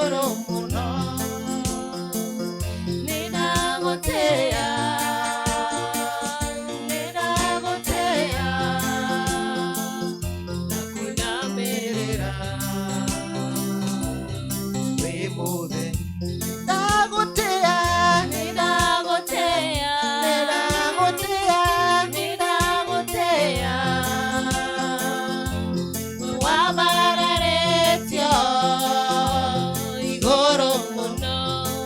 Igũrũ mũno. Nĩndagũtĩĩa, nĩndagũtĩĩa, na kũinamĩrĩra. Wĩ mũtheru. Ndagũtĩĩa, Nĩndagũtĩĩa, nĩndagũtĩĩa, nĩndagũtĩĩa, wambararĩtio igũrũ mũno.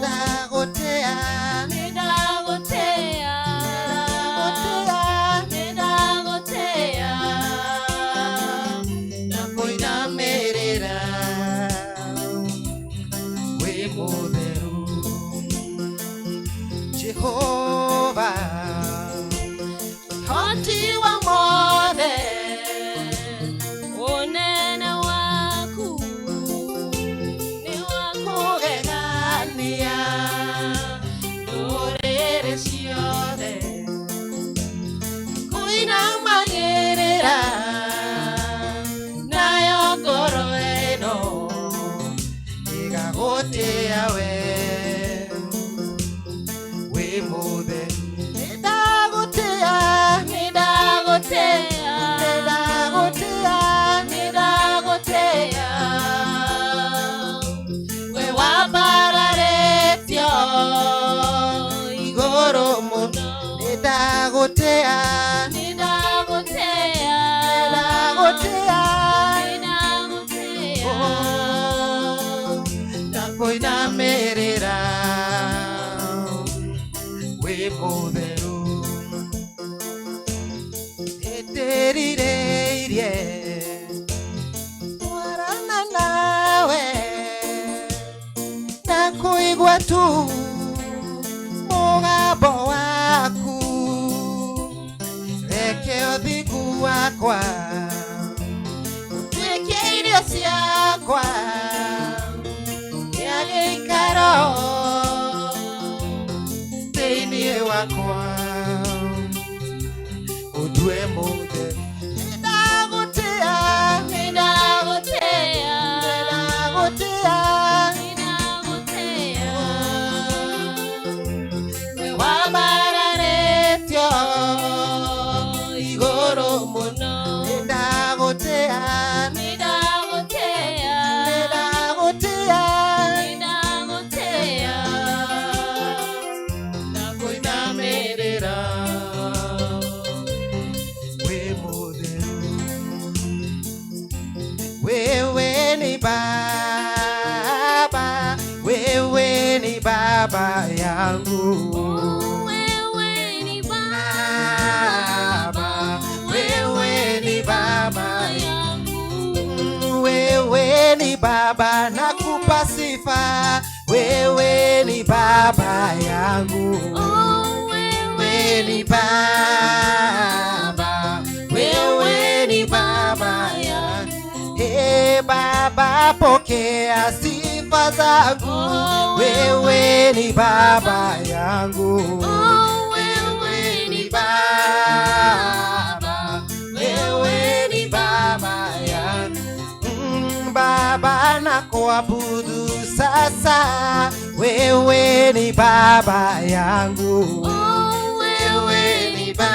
Ndagũtĩĩa, Nĩndagũtĩĩa, ndagũtĩĩa, nĩndagũtĩĩa, na kũinamĩrĩra. Wĩ mũtheru. Jehova, hoti wa mothe, ũnene waku nĩ wa kũgegania, ndũrĩrĩ ciothe kũinamagĩrĩra, nayo ngoro ĩno ĩgagũtĩĩa we. Wĩ mũtheru. Nĩndagũtĩĩa, Nĩndagũtĩĩa, nĩndagũtĩĩa, nĩndagũtĩĩa, we wambararĩtio igũrũ mũno. Nĩndagũtĩĩa, Nĩndagũtĩĩa, nĩndagũtĩĩa, nĩndagũtĩĩa, na kũinamĩrĩra. Wĩ mũtheru. Nĩndĩrirĩirie twarana nawe na kũigua tu mũgambo waku, reke ũthingu wakwa ũtuĩke irio ciakwa kĩa gĩikaro thĩinĩ wakwa, ũndue mũtheru. Nĩndagũtĩĩa, nĩndagũtĩĩa, nĩndagũtĩĩa, nĩndagũtĩĩa, we wambararĩtio igũrũ mũno. Nĩndagũtĩĩa, Nĩndagũtĩĩa, nĩndagũtĩĩa, nĩndagũtĩĩa, na kũinamĩrĩra. Wĩ mũtheru. Wewe ni Baba, wewe ni Baba yangu. Wewe ni Baba, wewe ni Baba yangu. Wewe ni Baba, nakupa sifa. Wewe ni Baba yangu. Oh, wewe Wewe ni Baba, wewe ni Baba yangu. Hey Baba, pokea sifa zangu. Oh, Wewe ni Baba yangu. Oh, wewe ni Baba, wewe ni Baba yangu. Baba, nakuabudu sasa. Wewe ni Baba yangu. Oh, Wewe ni Baba,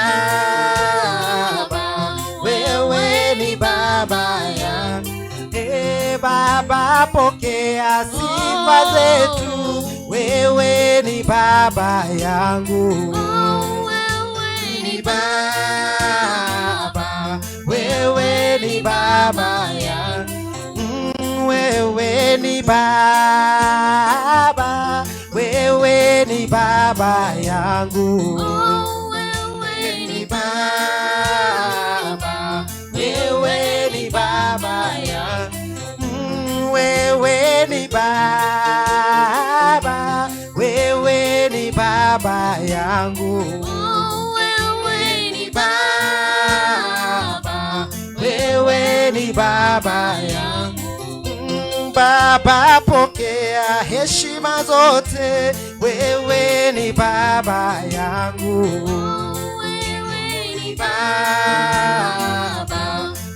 wewe ni Baba yangu. Hey Baba, pokea sifa zetu. Wewe ni Baba yangu. Oh, wewe Ni Baba, wewe ni Baba yangu. Wewe ni Baba, wewe ni Baba yangu. Oh, wewe Ni ni Baba, wewe ni Baba yangu. Wewe ni Baba, wewe ni Baba yangu. Oh, wewe ni Baba, wewe ni Baba yangu. Baba, pokea heshima zote, wewe ni Baba yangu. Oh, wewe ni Baba,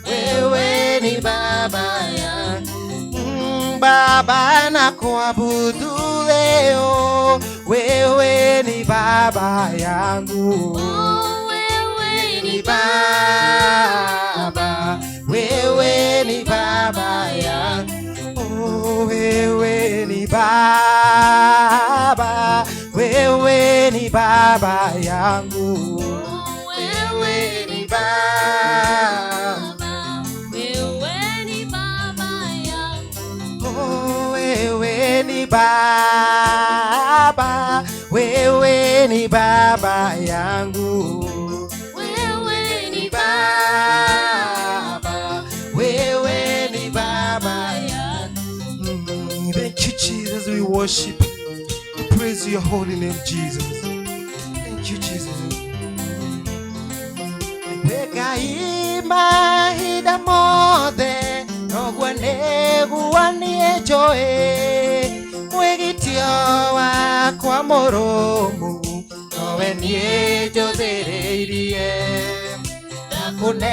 wewe ni Baba yangu. Baba na kuabudu leo, wewe ni baba yangu. Oh, wewe ni Ni baba, wewe ni baba yangu. Oh, wewe ni baba, wewe ni baba yangu. Oh, wewe ni Baba. baba, wewe ni baba yangu. Oh, wewe ni baba, wewe ni baba yangu. Wewe ni Baba, wewe ni baba yangu. Thank you, Jesus. We worship. We praise your holy name, Jesus. Thank you, Jesus. Ngai mahinda mothe noguo nĩguo niĩ njũĩ mwĩgitio wakwa mũrũmu nowe niĩ njũthĩrĩirie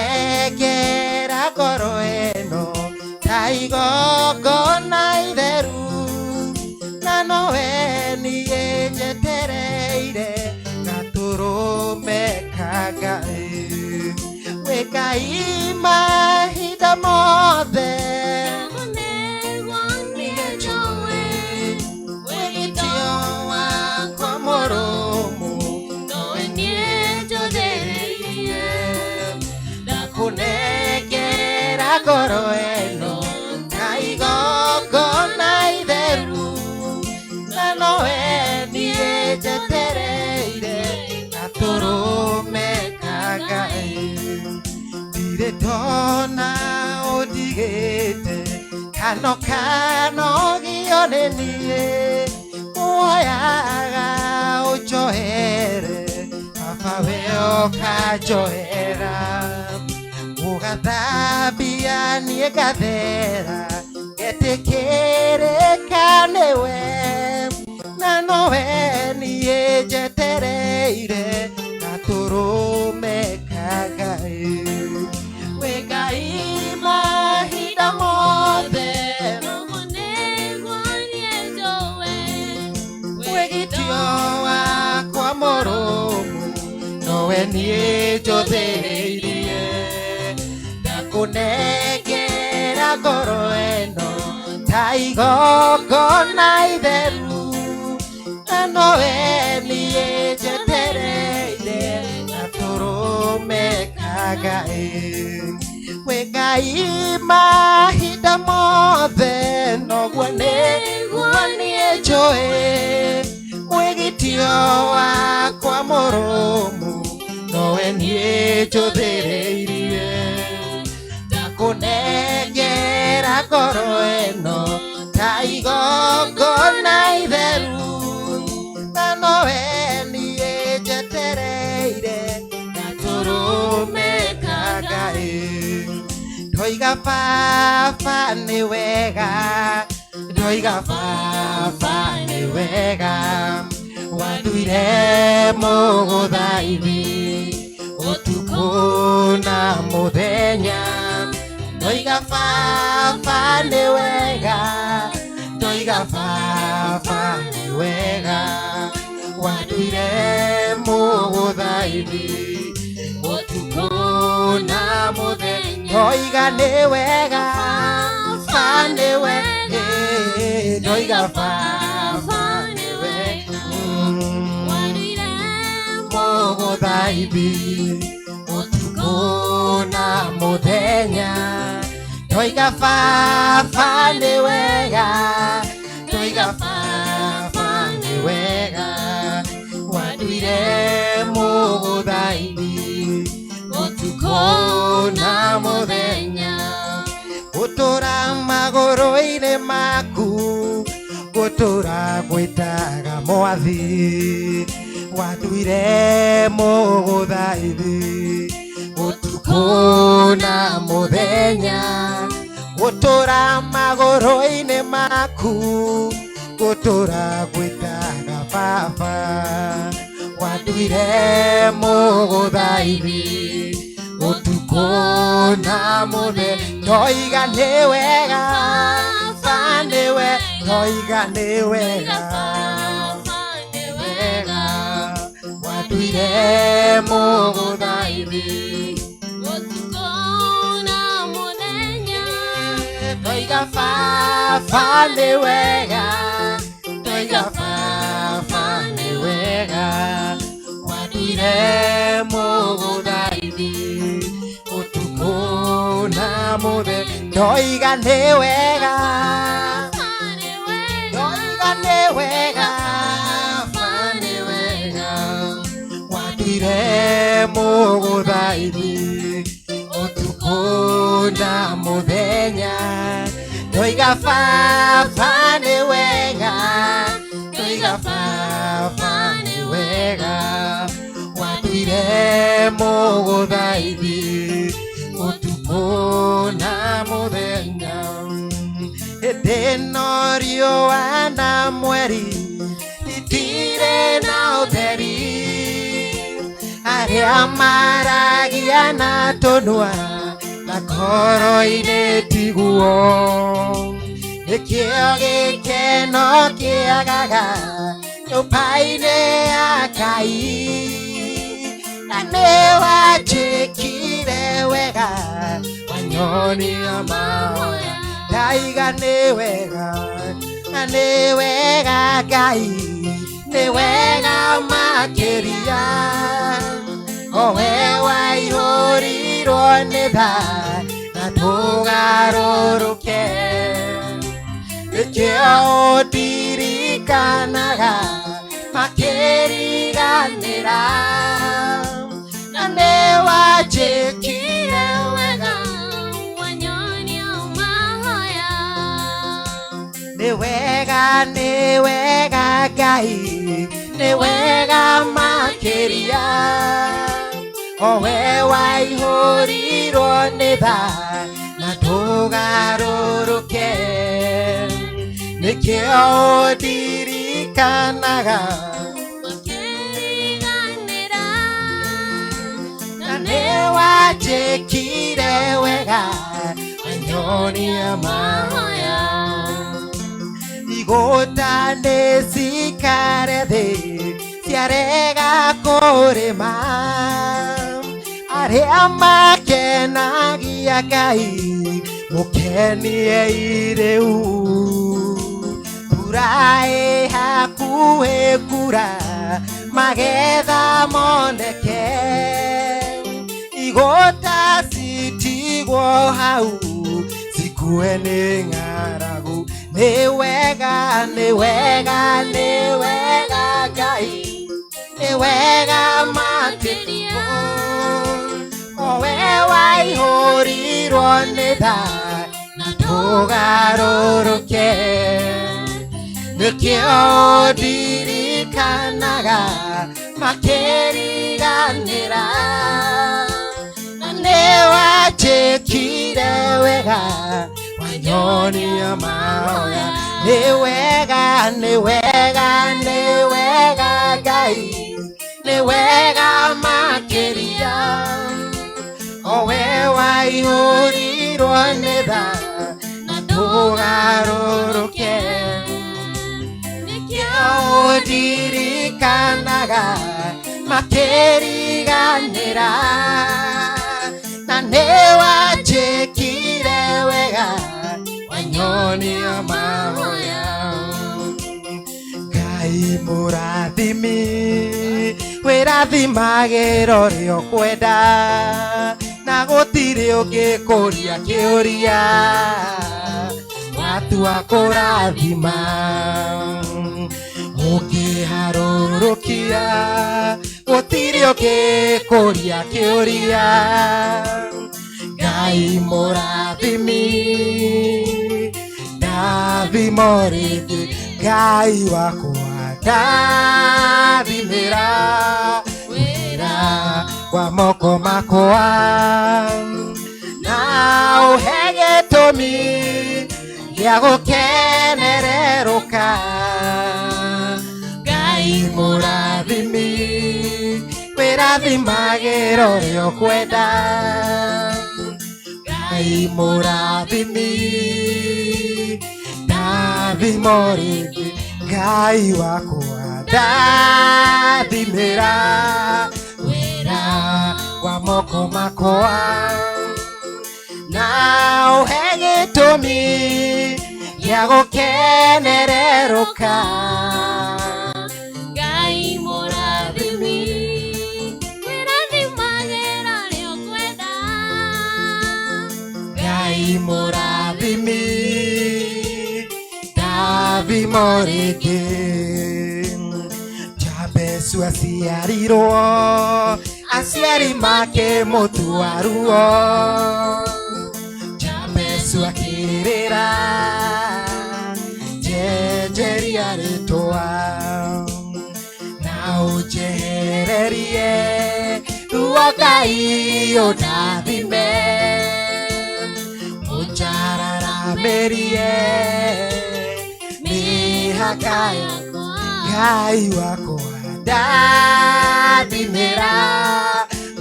ndakũnengera ngoro ĩno ta igongona itheru na nowe niĩ njetereire gatũrũme ka Ngai wĩ Ngai mahinda mothe Nĩguo niĩ njũĩ wĩgitio wakwa mũrũmu nowe niĩ njũthĩrĩirie ndakũnengera ngoro ĩno ta igongona itheru na nowe niĩ njetereire gatũrũme ka Ngai ndirĩ ndona ũndigĩte kano kanogio nĩ niĩ muoyaga ũnjohere baba we ũkanjohera ũgathambia niĩ ngathera ngetĩkĩrĩka nĩwe na nowe niĩ njetereire gatũrũme ka Ngai wĩ Ngai mahinda mothe Noguo nĩguo niĩ njũĩ wĩgitio wakwa mũrũmu nowe niĩ njũthĩrĩirie ndakũnengera ngoro ĩno ta igongona itheru na nowe niĩ njetereire gatũrũme ka Ngai wĩ Ngai mahinda mothe noguo nĩguo niĩ njũĩ mwĩgitio wakwa mũrũmu nowe niĩ njũthĩrĩirie ndakũnengera ngoro ĩno ta igongona itheru na nowe niĩ njetereire gatũrũme ka Ngai ndoiga baba nĩ wega ndoiga baba nĩ wega wanduire mũgũthaithi ũtukũ na mũthenya ndoiga baba nĩ wega ndoiga baba nĩ wega wanduire mũgũthaithi ũtukũ na mũthenya ndoiga nĩ wega baba nĩ wega ndoiga baba nĩ wega mũgũthaithi ũtukũ na mũthenya ndoiga baba nĩ wega ndoiga baba nĩ wega wanduire mũgũthaithi ũtukũ na mũthenya gũtũra magũrũ-inĩ maku gũtũra gwĩtaga mwathi wanduire mũgũthaithi ũtukũ na mũthenya gũtũra magũrũ-inĩ maku gũtũra gwĩtaga baba wanduire mũgũthaithi ũtukũ na mũthenya ndoiga nĩ wega baba nĩ Ndoiga nĩ Ndoiga wega Baba nĩ wega wega watuire mũgũthaithi ũtukũ na mũthenya Ndoiga Baba nĩ wega Ndoiga Baba nĩ wega watuire mũgũthaithi ũtukũ na mũthenya Ndoiga nĩ wega Baba nĩ wega Ndoiga nĩ wega Baba nĩ wega watuire mũgũthaithi ũtukũ na mũthenya Ndoiga Baba nĩ wega Ndoiga Baba nĩ wega watuire mũgũthaithi ũtukũ na mũthenya hĩndĩ ĩno riũa na mweri itirĩ na ũtheri arĩa maragia na tũnua na ngoro-inĩ tiguo nĩkĩo gĩkeno kĩagaga nyũmba-inĩ ya Ngai na nĩ wanjĩkire wega wanyonia mahoya Ndaiga nĩ wega na nĩ wega Ngai nĩ wega makĩria owe waihũrirwo nĩ tha na tũgarũrũke nĩkĩo ũndirikanaga makĩriganĩra na nĩ wanjĩkire wega wanyonia mahoya nĩ wega nĩ wega Ngai nĩ wega makĩria owe waihũrirwo nĩ tha na tũgarũrũke nĩkĩo ũndirikanaga makĩriganĩra na nĩ wanjĩkire wega wanyonia mahoya igũta nĩ cikare thĩ ciarega kũrĩma arĩa makenagia Ngai mũkenie rĩu mbura ĩ hakuhĩ kura magetha moneke igũta citigwo hau cikue nĩ ng'aragu nĩ wega nĩ wega nĩ wega Ngai nĩ wega makĩria owe waihũrirwo nĩ tha na tũgarũrũke nĩkĩo ũndirikanaga makĩriganĩra na nĩ wanjĩkire wega wanyonia mahoya nĩ wega nĩ wega nĩ wega Ngai nĩ wega makĩria owe waihũrirwo nĩ tha na tũgarũrũke nĩkĩo ũndirikanaga makĩriganĩra na nĩ wanjĩkire wega wanyonia mahoya Ngai mũrathimi wĩrathimagĩra ũrĩa ũkwenda na gũtirĩ ũngĩkũria kĩũria watua kũrathima ũngĩharũrũkia gũtirĩ ũngĩkũria kĩũria Ngai mũrathimi ndathimo rĩngĩ Ngai wakwa ndathimĩra wĩra wa moko makwa na ũhe gĩtũmi gĩa gũkenererũka Ngai mũrathimi wĩrathimagĩra ũrĩa ũkwenda Ngai mũrathimi Ndathimo rĩngĩ Ngai wakwa ndathimĩra wĩra wa moko makwa na ũhe gĩtũmi gĩa gũkenererũka. Ngai mũrathimi wĩrathimagĩra ũrĩa ũkwenda. Ngai mũrathimi ndathimo rĩngĩ. Jabesu aciarirwo aciari make mũtua ruo. Jabesu akĩrĩra njenjeria rĩtwa na ũnjehererie ruo Ngai ũndathime ũnjararamĩrie mĩhaka Yakwa Ngai wakwa ndathimĩra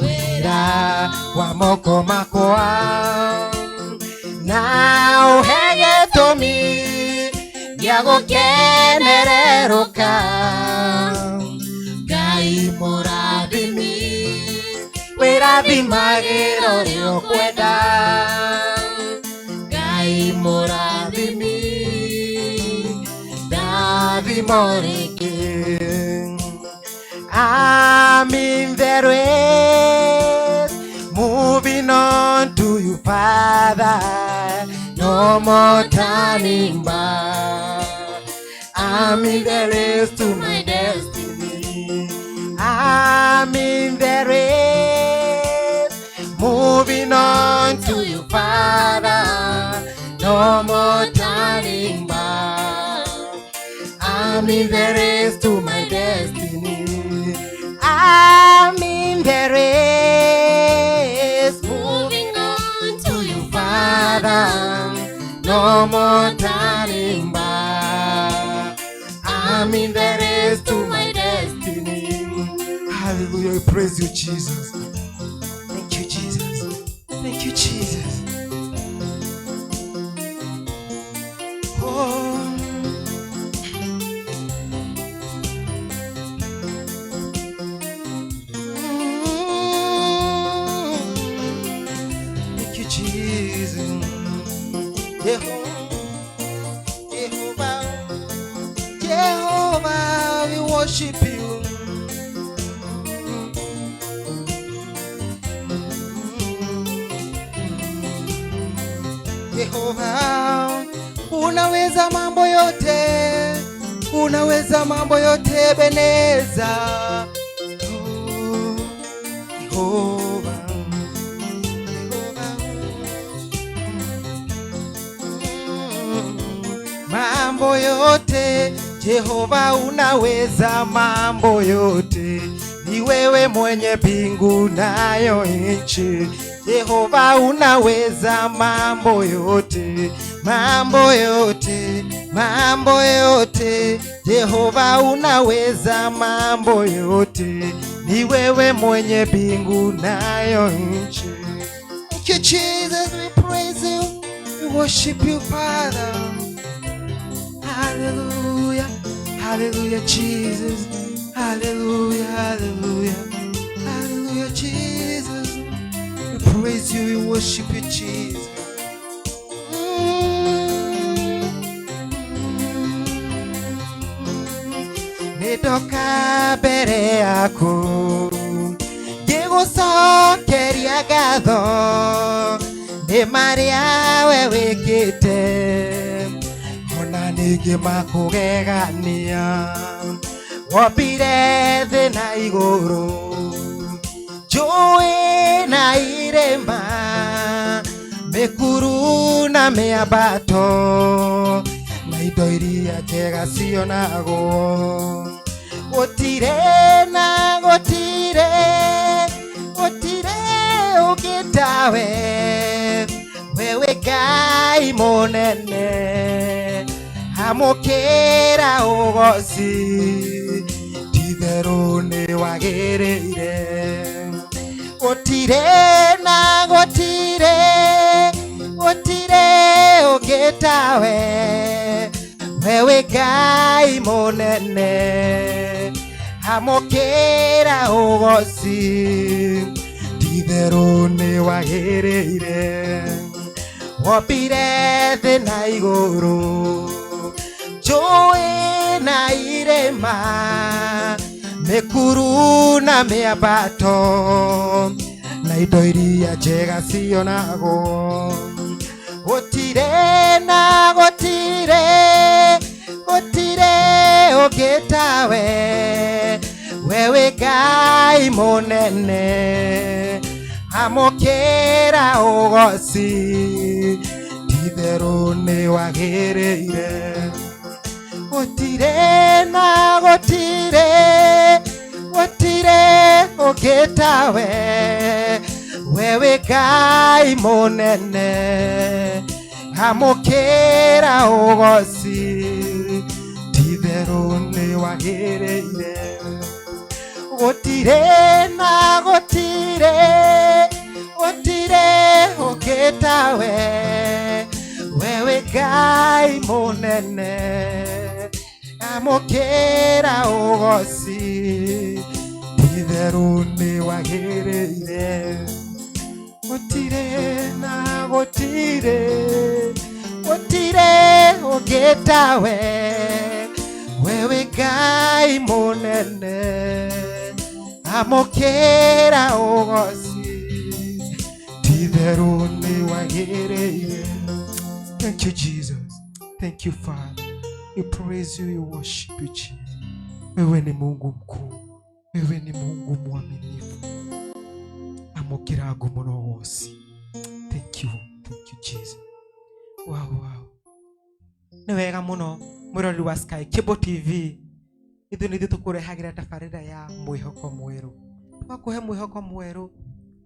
wĩra wa moko makwa na ũhe gĩtũmi gĩa gũkenererũka. Ngai mũrathimi wĩrathimagĩra ũrĩa ũkwenda. Ngai mũrathimi ndathimo rĩngĩ. I'm in the race, moving on to you, Father. No more turning back. I'm in the race to my destiny. I'm in the race, moving on to you, Father. No more turning back. I'm in the race to my destiny. I'm in the race, moving moving on to you, Father. No more turning back. I'm in the race to my destiny. Hallelujah. We praise you, Jesus. Thank you, Jesus. Thank you, Jesus. Oh. Thank you, Jesus. Jehovah, Jehovah, Jehovah, we worship you. Jehova, unaweza mambo yote, unaweza mambo yote, Ebeneza. Oh, Jehova, Jehova. Mambo yote Jehova, unaweza mambo yote, ni wewe mwenye mbingu nayo nchi. Jehova, unaweza mambo yote, mambo yote, mambo yote. Jehova, unaweza mambo yote, ni wewe mwenye mbingu nayo nchi. Thank you, Jesus, we praise you, we worship you, Father. Hallelujah, hallelujah, Jesus. Hallelujah, hallelujah, hallelujah, Jesus. We praise you, we worship you, Jesus. Nĩndoka mbere yaku ngĩgũcokeria ngatho nĩ marĩa we wĩkĩte ona ningĩ makũgegania wombire thĩ na igũrũ njũĩ na irĩma mĩkuru na mĩambato na indo iria njega cionagwo gũtirĩ na gũtirĩ gũtirĩ ũngĩ tawe wewe Ngai mũnene amũkĩra ũgoci ti-itherũ nĩwagĩrĩire gũtirĩ na gũtirĩ gũtirĩ ũngĩ tawe Wewe Ngai mũnene, amũkĩra ũgoci, ti-itherũ nĩwagĩrĩire. Wombire thĩ na igũrũ, njũĩ na irĩma, mĩkuru na mĩambato, na indo iria njega cionagwo. Gũtirĩ na gũtirĩ, gũtirĩ ũngĩ tawe, wewe Ngai mũnene, amũkĩra ũgoci, ti-itherũ nĩwagĩrĩire. Gũtirĩ na gũtirĩ, gũtirĩ ũngĩ tawe, wewe Ngai mũnene, amũkĩra ũgoci, ti-itherũ nĩwagĩrĩire. Gũtirĩ na gũtirĩ, gũtirĩ ũngĩ tawe, wewe Ngai mũnene, amũkĩra ũgoci, ti-itherũ nĩwagĩrĩire. Gũtirĩ na gũtirĩ, gũtirĩ ũngĩ tawe, wewe Ngai mũnene, amũkĩra ũgoci, ti-itherũ nĩwagĩrĩire. Thank you, Jesus. Thank you, Father. We praise you, we worship you, Jesus. Wewe ni Mungu mkuu, wewe ni Mungu mwaminifu. Amũkĩra ngumo na ũgoci. Thank you, thank you, Jesus. Wow. Nĩ wega mũno mwĩroreri wa Sky Cable TV, ithuĩ nĩ ithuĩ tũkũrehagĩra tabarĩra ya mwĩhoko mwerũ, tũgakũhe mwĩhoko mwerũ,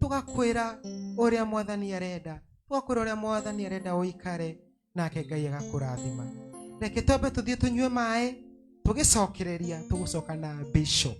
tũgakwĩra ũrĩa mwathani arenda, tũgakwĩra ũrĩa mwathani arenda ũikare, nake Ngai agakũrathima. Reke twambe tũthiĩ tũnyue maĩ, tũgĩcokereria tũgũcoka na Bishop.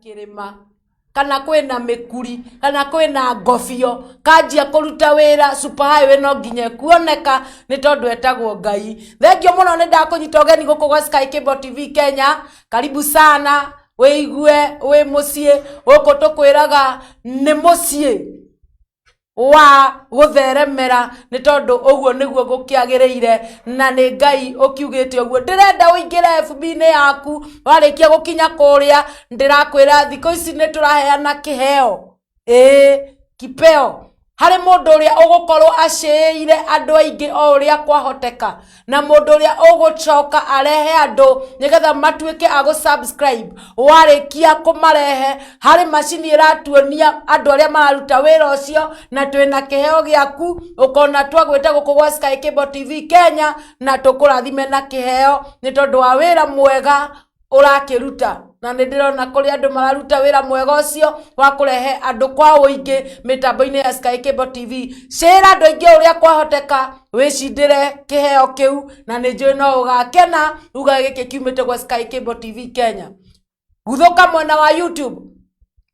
Kĩrĩma kana kwĩna mĩkuri kana kwĩna ngobio kanjia kũruta wĩra super highway no nginya ĩkuoneka nĩ tondũ etagwo Ngai. Thengio mũno nĩ ndakũnyita ũgeni gũkũ gwa Sky Cable TV Kenya. Karibu sana, wĩigue wĩ mũciĩ gũkũ tũkwĩraga nĩ mũciĩ wa gũtheremera nĩ tondũ ũguo nĩguo gũkĩagĩrĩire na nĩ Ngai ũkiugĩte ũguo. Ndĩrenda ũingĩre FB-inĩ yaku warĩkia gũkinya kũrĩa ndĩrakwĩra thikũ ici nĩ tũraheana kĩheo, ĩĩ kipeo harĩ mũndũ ũrĩa ũgũkorwo acĩĩire andũ aingĩ o ũrĩa kwahoteka na mũndũ ũrĩa ũgũcoka arehe andũ nĩgetha matuĩke a gũ-subscribe. Warĩkia kũmarehe harĩ macini ĩratuonia andũ arĩa mararuta wĩra ũcio na twĩna kĩheo gĩaku ũkona twagwĩta gũkũ gwa Sky Cable TV Kenya na tũkũrathime na kĩheo nĩ tondũ wa wĩra mwega ũrakĩruta. Na nĩ ndĩrona kũrĩ andũ mararuta wĩra mwega ũcio wa kũrehe andũ kwa ũingĩ mĩtambo-inĩ ya Sky Cable TV. Cĩra andũ aingĩ ũrĩa kwahoteka wĩcindĩre kĩheo kĩu na nĩ njũĩ no ũgakena uga gĩkĩ kiumĩte gwa Sky Cable TV Kenya. Guthũka mwena wa YouTube,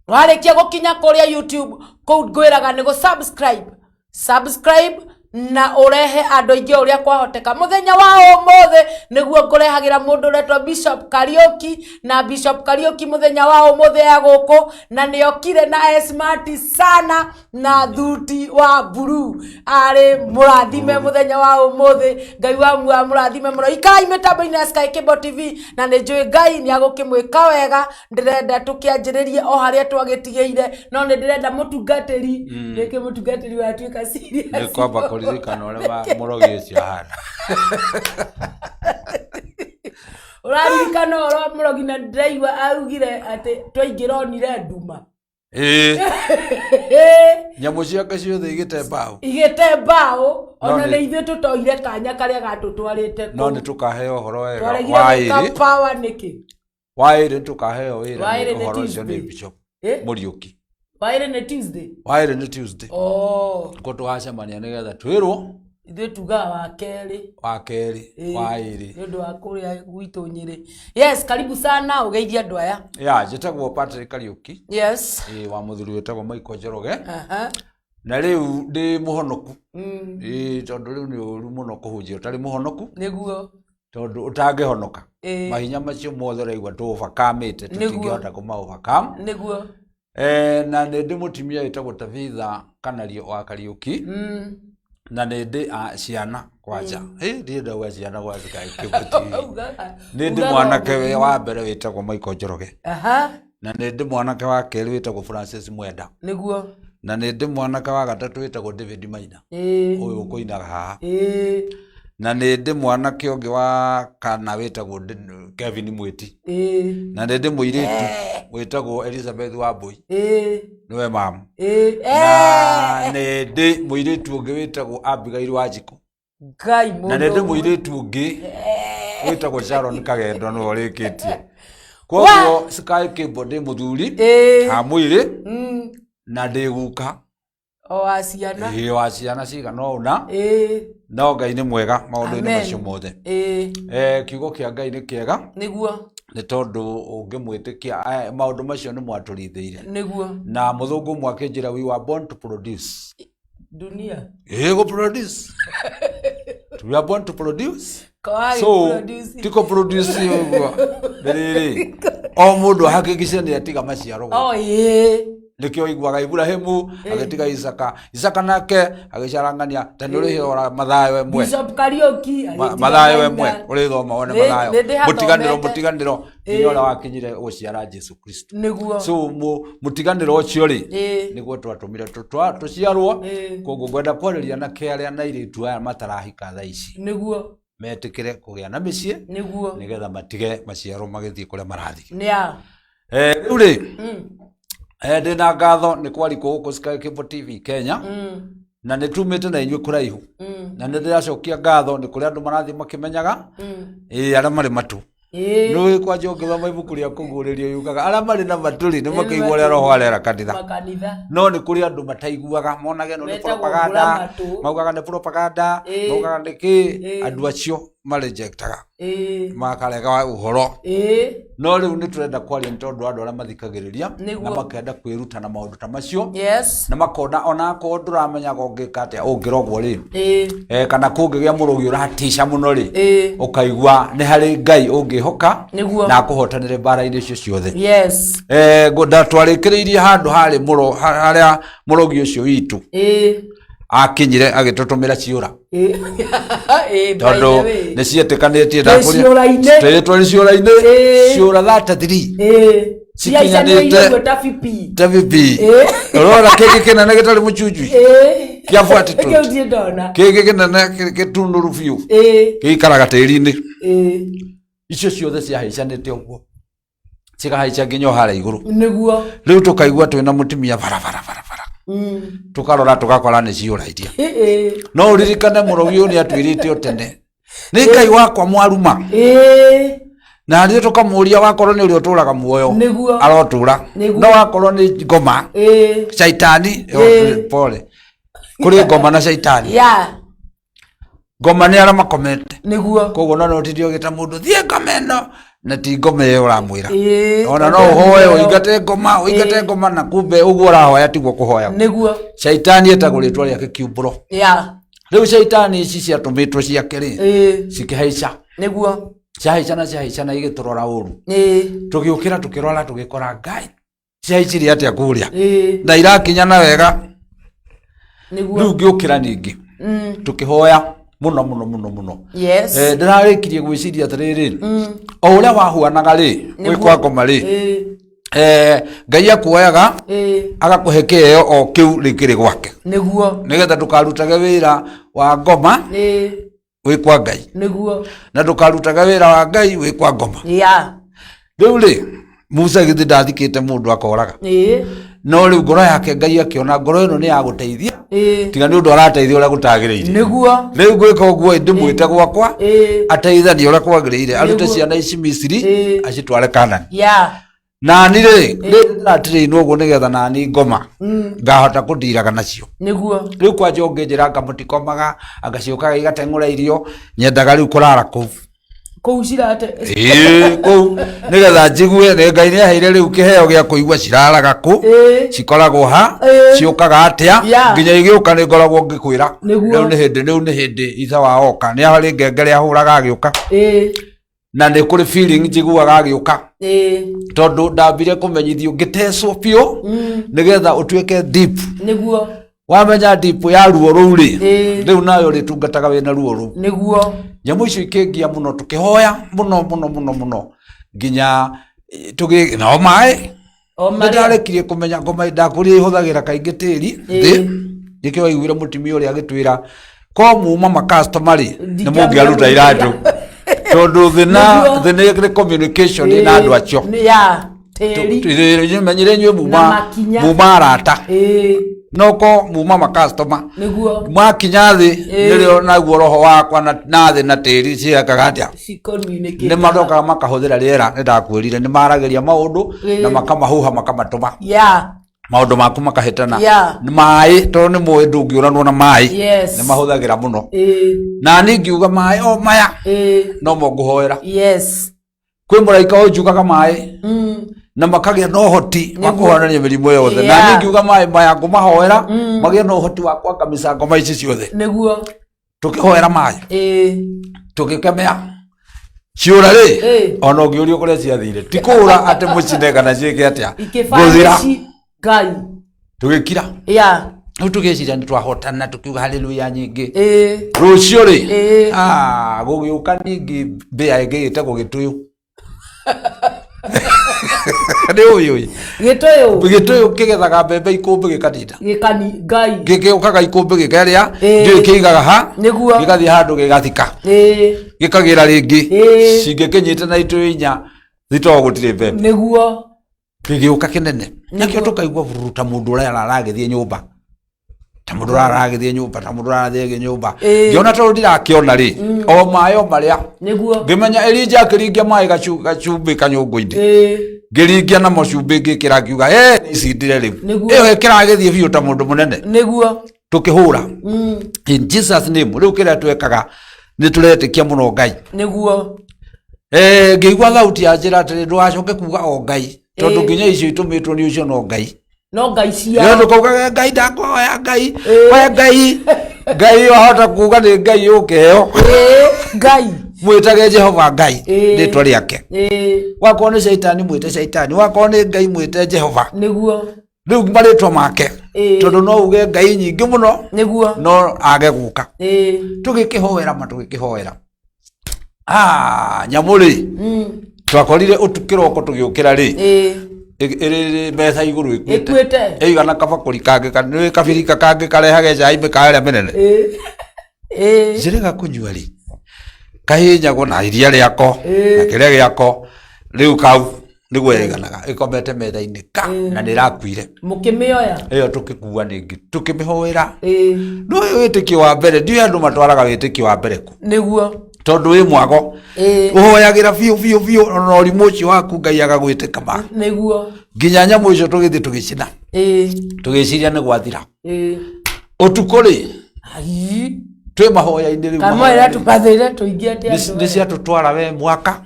warĩkia gũkinya kũrĩa YouTube kũu ngwĩraga nĩ gũ subscribe, subscribe na ũrehe andũ aingĩ ũrĩa kwahoteka. Mũthenya wa ũmũthĩ nĩguo ngũrehagĩra mũndũ ũretwo Bishop Kariũki, na Bishop Kariũki mũthenya wa ũmũthĩ e gũkũ na nĩokire na e smart sana na thuti wa blue. Arĩ mũrathime mũthenya wa ũmũthĩ, Ngai wa muoyo mũrathime mũno. Ikarai mĩtambo-inĩ ya Sky Cable TV na nĩ njũĩ Ngai nĩ agũkĩmwĩka wega. Ndĩrenda tũkĩanjĩrĩrie o harĩa twagĩtigĩire, no nĩ ndĩrenda mũtungatĩri gĩkĩ mũtungatĩri watuĩka serious. Nĩ kwamba kũririkana ũrĩa mũrogi ũcio ahana. Ũraririkana ũhoro mũrogi na ndĩraigua augire atĩ twaingĩra onire nduma. Ĩĩ, nyamũ ciake ciothe igĩte mbaũ. Igĩte mbaũ ona No nĩ ithuĩ tũtoire kanya karĩa gatũtwarĩte No kũu. nĩ tũkaheo ũhoro wega Twaregire wa gwĩka ĩrĩ. power nĩkĩ? Wa ĩrĩ nĩ tũkaheo wĩra Wa ĩrĩ nĩ nĩ ũhoro ũcio nĩ Tuesday. Bishop Eh? Mũriũki. Wa ĩrĩ nĩ Tuesday. Wa ĩrĩ nĩ Tuesday. Oh, Nĩkuo tũgacemania nĩgetha twĩrwo ithuĩ tugaga wa kerĩ. Wa kerĩ, wa ĩrĩ. Nĩ ũndũ wa kũrĩa gwitũ Nyĩrĩ. Yes, karibu sana ũgeithie andũ aya. Ya, njĩtagwo Patrick Kariũki. Yes. Ĩĩ, wa mũthuri wĩtagwo Michael Njoroge. Aha. Na rĩu ndĩ mũhonoku. Ĩĩ, tondũ rĩu nĩ ũru mũno kũhunjia ũtarĩ mũhonoku. Nĩguo. Tondũ ũtangĩhonoka. Ĩĩ. Mahinya macio mothe ũraigua tũ overcome-ĩte, Nĩguo. tũtingĩhota kũma overcome. Nĩguo. Na nĩ ndĩ mũtumia wĩtagwo Tabitha Kanario wa Kariũki. Na nĩ ndĩ ciana kwanja. Ĩ, ndirĩ ndauga ciana gwa Sky Cable TV. Ugaga. Nĩ ndĩ Ugaga mwanake ũguo. wa mbere wĩtagwo Michael Njoroge. Aha. Na nĩ ndĩ mwanake wa kerĩ wĩtagwo Francis Mwenda. Nĩguo. Na nĩ ndĩ mwanake wa gatatũ wĩtagwo David Maina. Ĩĩ. Ũyũ ũkũinaga haha. Ĩĩ. Na nĩ ndĩ mwanake ũngĩ wa kana wĩtagwo Kevin Mwĩti. Ĩĩ. Na nĩ ndĩ mũirĩtu wĩtagwo Elizabeth Wambui. Ĩĩ. Nĩwe mamu. Ĩĩ. Na nĩ ndĩ mũirĩtu ũngĩ wĩtagwo Abigail Wanjikũ. Ngai Na mũndũ nĩ ndĩ ũmwe. mũirĩtu ũngĩ wĩtagwo Sharon Kagendo nĩwe ũrĩkĩtie. Koguo Sky Cable ndĩ mũthuri Ĩĩ. ha mwĩrĩ na ndĩ guka. O wa ciana. Ĩĩ, wa ciana cigana ũna. Ĩĩ. No Ngai nĩ mwega maũndũ-inĩ Amen. macio mothe. Ĩĩ. Kiugo kĩa Ngai nĩ kĩega. Nĩguo. Nĩ tondũ ũngĩmwĩtĩkia, maũndũ macio nĩ mwatũrithĩire. Nĩguo. Na mũthũngũ ũmwe akĩnjĩra we were born to produce. Dunia. Ĩĩ, gũ produce. We are born to produce. Kawai So, produce. ti kũ produce ũguo. Nĩ rĩrĩ, o mũndũ ahakikishe nĩ atiga maciaro gũkũ. Oh, ĩĩ. Nĩkĩo iguaga Ibrahimu agĩtiga Isaka, Isaka nake agĩcarangania ta nĩ ũrĩhora Mathayo ĩmwe. Bishop Kariũki agĩtiga Mathayo Maina. ĩmwe ũrĩthoma wone Mathayo. Nĩ ndĩhathomete. Mũtiganĩro, mũtiganĩro nginya ũrĩa wakinyire gũciara Jesu Kristo. Nĩguo. So mũtiganĩro ũcio rĩ, Ĩĩ. nĩguo twatũmire tũciarwo. Ĩĩ. Koguo ngwenda kwarĩria na kĩarĩa na airĩtu aya matarahika thaa ici. Nĩguo. Metĩkĩre kũgĩa na mĩciĩ. Nĩguo. Nĩgetha matige maciaro magĩthiĩ kũrĩa marathiĩ. Nĩ a. Rĩu rĩ, ndĩna ngatho nĩ kwarikwo gũkũ Sky Cable TV Kenya. Na nĩ tumĩte na inyuĩ kũraihu. Na nĩ ndĩracokia ngatho nĩ kũrĩa andũ marathiĩ makĩmenyaga. Ĩĩ, arĩa marĩ matũ. Ĩĩ. Nĩ kwanja ũngĩthoma ibuku rĩa kũguũrĩrio yugaga arĩa marĩ na matũ rĩ, nĩ makĩigua ũrĩa Roho arera kanitha. Makanitha. No nĩ kũrĩ andũ mataiguaga, monage ĩno nĩ Metagwo propaganda, ngũra matũ. maugaga nĩ propaganda, Ĩĩ. maugaga nĩ kĩ, Ĩĩ. andũ acio marejectaga Ĩĩ. makarega ũhoro Ĩĩ. no rĩu nĩ tũrenda kwaria nĩ tondũ wa andũ arĩa mathikagĩrĩria Nĩguo. na makenda kwĩruta na maũndũ ta macio Yes. na makona onakorwo ndũramenyaga ũngĩka atĩa ũngĩrogwo rĩ Ĩĩ. eh, kana kũngĩgĩa mũrogi ũratica mũno rĩ Ĩĩ. ũkaigua nĩ harĩ ngai ũngĩhoka Nĩguo. na akũhotanĩre mbara-inĩ icio ciothe Yes. Eh, ndatwarĩkĩrĩirie handũ harĩ mũro harĩa mũrogi ũcio witũ Ĩĩ. akinyire agĩtũtũmĩra ciũra Ĩĩ. Ĩĩ, by the tondũ way. nĩ cietĩkanĩtie Twĩ ciũra-inĩ. twĩ ciũra-inĩ Ĩĩ. ciũra 33 Ĩĩ. Cikinyanĩte. Ciaicanĩire ũguo ta bibi. ta bibi Ĩĩ. ũrona kĩngĩ kĩnene gĩtarĩ mũcunjui Ĩĩ. Kĩa fortitude. Kĩu ndirĩ ndona. kĩngĩ kĩnene gĩtunũru biũ Ĩĩ. gĩikaraga tĩri-inĩ Ĩĩ. icio ciothe ciahaicanĩte ũguo cikahaica nginya o harĩa igũrũ Nĩguo. rĩu tũkaigua twĩna mũtumia barabara barabara tũkarora tũgakora nĩ ciũra iria Ĩĩ. no ũririkane mũrogi ũyũ nĩ atwĩrĩte o tene nĩ ngai wakwa mwaruma Ĩĩ. na niĩ tũkamũria wakorwo nĩ ũrĩa ũtũraga muoyo Nĩguo. arotũra Nĩguo. no wakorwo nĩ ngoma Ĩĩ. caitani Ĩĩ. pole kũrĩ ngoma na caitani Yeah. ngoma nĩ arĩa makomete Nĩguo. koguo no notithio ũgĩta mũndũ thiĩ ngoma ĩno na ti ngoma ĩyo ũramwĩra Ĩĩ. ona no ũhoe ũingate ngoma ũingate ngoma na kumbe ũguo ũrahoya tiguo kũhoya Nĩguo. caitani etagwo rĩtwa rĩake kiumbũro Yeah. rĩu caitani ici ciatũmĩtwo ciake rĩ Ĩĩ. cikĩhaica Nĩguo. ciahaica na ciahaica na igĩtũrora ũru Ĩĩ. tũgĩũkĩra tũkĩrora tũgĩkora ngai ciaicirie atĩa kũrĩa Ĩĩ. na irakinyana wega Nĩguo. rĩu ngĩũkĩra ningĩ tũkĩhoya mũno mũno mũno mũno Yes. Eh, ndĩrarĩkirie gwĩciria atĩrĩrĩ o ũrĩa wahuanaga rĩ gwĩ kwa ngoma rĩ Ĩĩ. eh, ngai akuoyaga Ĩĩ. agakũhe kĩheo o kĩu rĩkĩrĩ gwake Nĩguo. nĩgetha ndũkarutage wĩra wa ngoma Ĩĩ. wĩ kwa ngai Nĩguo. na ndũkarutage wĩra wa ngai wĩ kwa ngoma Yeah. rĩu rĩ musa githĩ ndathikĩte mũndũ akoraga Ĩĩ. no rĩu ngoro yake ngai akĩona ngoro ĩno nĩ ya gũteithia Ĩĩ. tiga nĩ ũndũ arateithia ũrĩa gũtagĩrĩire Nĩguo. rĩu gwĩka ũguo ndĩmwĩte gwakwa Ĩĩ. ateithanie ũrĩa kwagĩrĩire arute Nĩguo. ciana ici misiri Ĩĩ. acitware kanani Yeah. nani rĩ rĩu ndĩratirĩinwo ũguo nĩgetha nani ngoma ngahota kũndiraga nacio Nĩguo. rĩu kwanja ũngĩnjĩra anga mũtikomaga anga ciũkaga igateng'ũra irio nyendaga rĩu kũrara kũu Kũu cirate. ĩĩ kũu nĩgetha njigue nĩ ngai nĩaheire rĩu kĩheo gĩa kũigua ciraraga kũ Ĩĩ. cikoragwo ha Ĩĩ. ciũkaga atĩa Yeah. nginya igĩũka nĩ ngoragwo ngĩkwĩra Nĩguo. rĩu nĩ hĩndĩ rĩu nĩ hĩndĩ ithe wa oka nĩ harĩ ngengere ahũraga agĩũka Ĩĩ. na nĩ kũrĩ feeling njiguaga agĩũka Ĩĩ. tondũ ndambire kũmenyithio ngĩtecwo biũ nĩgetha ũtuĩke deep Nĩguo. wamenya deep ya ruo rũu rĩ Ĩĩ. rĩu nayo rĩtungataga wĩna ruo rũu Nĩguo. nyamũ icio ikĩngia mũno tũkĩhoya mũno mũno mũno mũno nginya eh, tũgĩ nao maĩ O nĩ marĩa. ndarekirie kũmenya ngoma ndakũrire ihũthagĩra kaingĩ tĩri thĩ nĩkĩo waiguire mũtumia ũrĩa agĩtwĩra ko muma makastoma rĩ nĩ mũngĩaruta iratũ tondũ thĩ na Nĩguo. thĩ nĩ communication na andũ acio Nĩ- Yeah. Tĩri. menyire inyuĩ Na muma makinya. muma arata Ĩĩ. noko muma makastoma Nĩguo. mwakinya thĩ Ĩĩ. nĩrĩo naguo roho wakwa na na thĩ na tĩri ciekaga atĩa Ci-communicate. nĩ marokaga makahũthĩra rĩera nĩ ndakwĩrire nĩ maragĩria maũndũ Ĩĩ. na makamahuha makamatũma Yeah. maũndũ maku makahĩtana Yeah. Nĩ maĩ tondũ nĩ mũĩ ndũngĩũranwo na maĩ Yes. nĩ mahũthagĩra mũno Ĩĩ. na niĩ ngiuga maĩ o maya Ĩĩ. no mo ngũhoera Yes. kwĩ mũraika ũnjugaga maĩ na makagĩa na ũhoti wa Nĩguo. kũhonania mĩrimũ yothe na Yeah. niĩ ngiuga maĩ maya ngũmahoera magĩe na ũhoti wa kwaka mĩcango ma ici ciothe Nĩguo. tũkĩhoera maĩ Ĩĩ. tũgĩkemea ciũra rĩ Ĩĩ. ona ũngĩũrio kũrĩa ciathire ti kũũra atĩ mũcine kana ciĩke atĩa ngũthira Ikĩbanici Ngai. tũgĩkira Yeah. rĩu tũgĩciria nĩ twahotana tũkiuga haleluya nyingĩ Ĩĩ. rũciũ rĩ Ĩĩ. ah, gũgĩũka ningĩ mbĩa ĩngĩ ĩtagwo gĩtũyũ nĩ ũyũ ĩ. Gĩtũyũ. gĩtũyũ kĩgethaga mbembe ikũmbĩ gĩkanina Gĩkani Ngai. gĩgĩũkaga ikũmbĩ gĩkarĩa Ĩĩ. ndiũĩ kĩigaga ha Nĩguo. gĩgathiĩ handũ gĩgathika Ĩĩ. gĩkagĩra rĩngĩ Ĩĩ. cingĩkĩnyite na itũyũ inya thitoo gũtirĩ mbembe Nĩguo. gĩgĩũka kĩnene nakĩo tũkaigua bururu ta mũndũ ũrĩa aragĩthiĩ nyũmba ta mũndũ ũrĩa aragĩthiĩ nyũmba ta mũndũ ũrĩa arathiĩ nyũmba Ĩĩ. ngĩona tondũ ndirakĩona rĩ o maĩ o marĩa Nĩguo. ngĩmenya Elija akĩringia maĩ gacumbĩ kanyũngũ-inĩ Ĩĩ. ngĩringia namo cumbĩ ngĩkĩra ngiuga "Eh, nicindire rĩu Nĩguo. ĩyo ĩkĩragĩthiĩ biũ ta mũndũ mũnene Nĩguo. tũkĩhũra in jesus name rĩu kĩrĩa twekaga Nĩ tũretĩkia mũno Ngai. Nĩguo. Ngĩigua thauti ya njĩra atĩrĩ, ndũgacoke kuga o Ngai, tondũ nginya icio itũmĩtwo nĩ ũcio no Ngai. No Ngai Nĩ cia ndũkaugaga Ngai ndakũhoya Ngai, we Ngai, Ngai wahota kuga nĩ Ngai ũkĩheo. Ngai. Mwĩtage Jehova Ngai, rĩtwa rĩake. Wakorwo nĩ Caitani, mwĩte Caitani, wakorwo nĩ Ngai, mwĩte Jehova. Nĩguo. Rĩu marĩtwa make, tondũ no uge Ngai nyingĩ mũno, Nĩguo. no age gũka. Tũgĩkĩhoera ma, tũgĩkĩhoera. Ah, nyamũ rĩ, twakorire ũtukĩroko tũgĩũkĩra rĩ, ĩrĩ metha igũrũ ĩkuĩte. Ĩkuĩte. Ĩigana kabakũri kangĩ nĩ kabirika kangĩ karehage cai mĩkawa ĩrĩa mĩnene. Njĩrĩga kũnyua rĩ, kahĩnyagwo na iria rĩako na kĩrĩa gĩako, rĩu kau nĩguo yaiganaga ĩkomete metha-inĩ ka, na nĩ ĩrakuire. Mũkĩmĩoya. Ĩyo tũkĩkua rĩngĩ tũkĩmĩhoera. No ũyũ wĩtĩkio wa mbere, ndiũĩ andũ matwaraga wĩtĩkio wa mbere kũ. Nĩguo. Tondũ wĩ mwago, ũhoyagĩra biũ biũ biũ, ona ũrimũ ũcio waku Ngai agagwĩtĩka ma. Nĩguo. Nginya nyamũ icio tũgĩthiĩ tũgĩcina, tũgĩciria nĩ gwathira. Ũtukũ rĩ, Ai. twĩ mahoya-inĩ rĩu, Kamwe mahoya rĩ, tũkathĩre tũingĩ atĩ andũ nĩ ciatũtwara we mwaka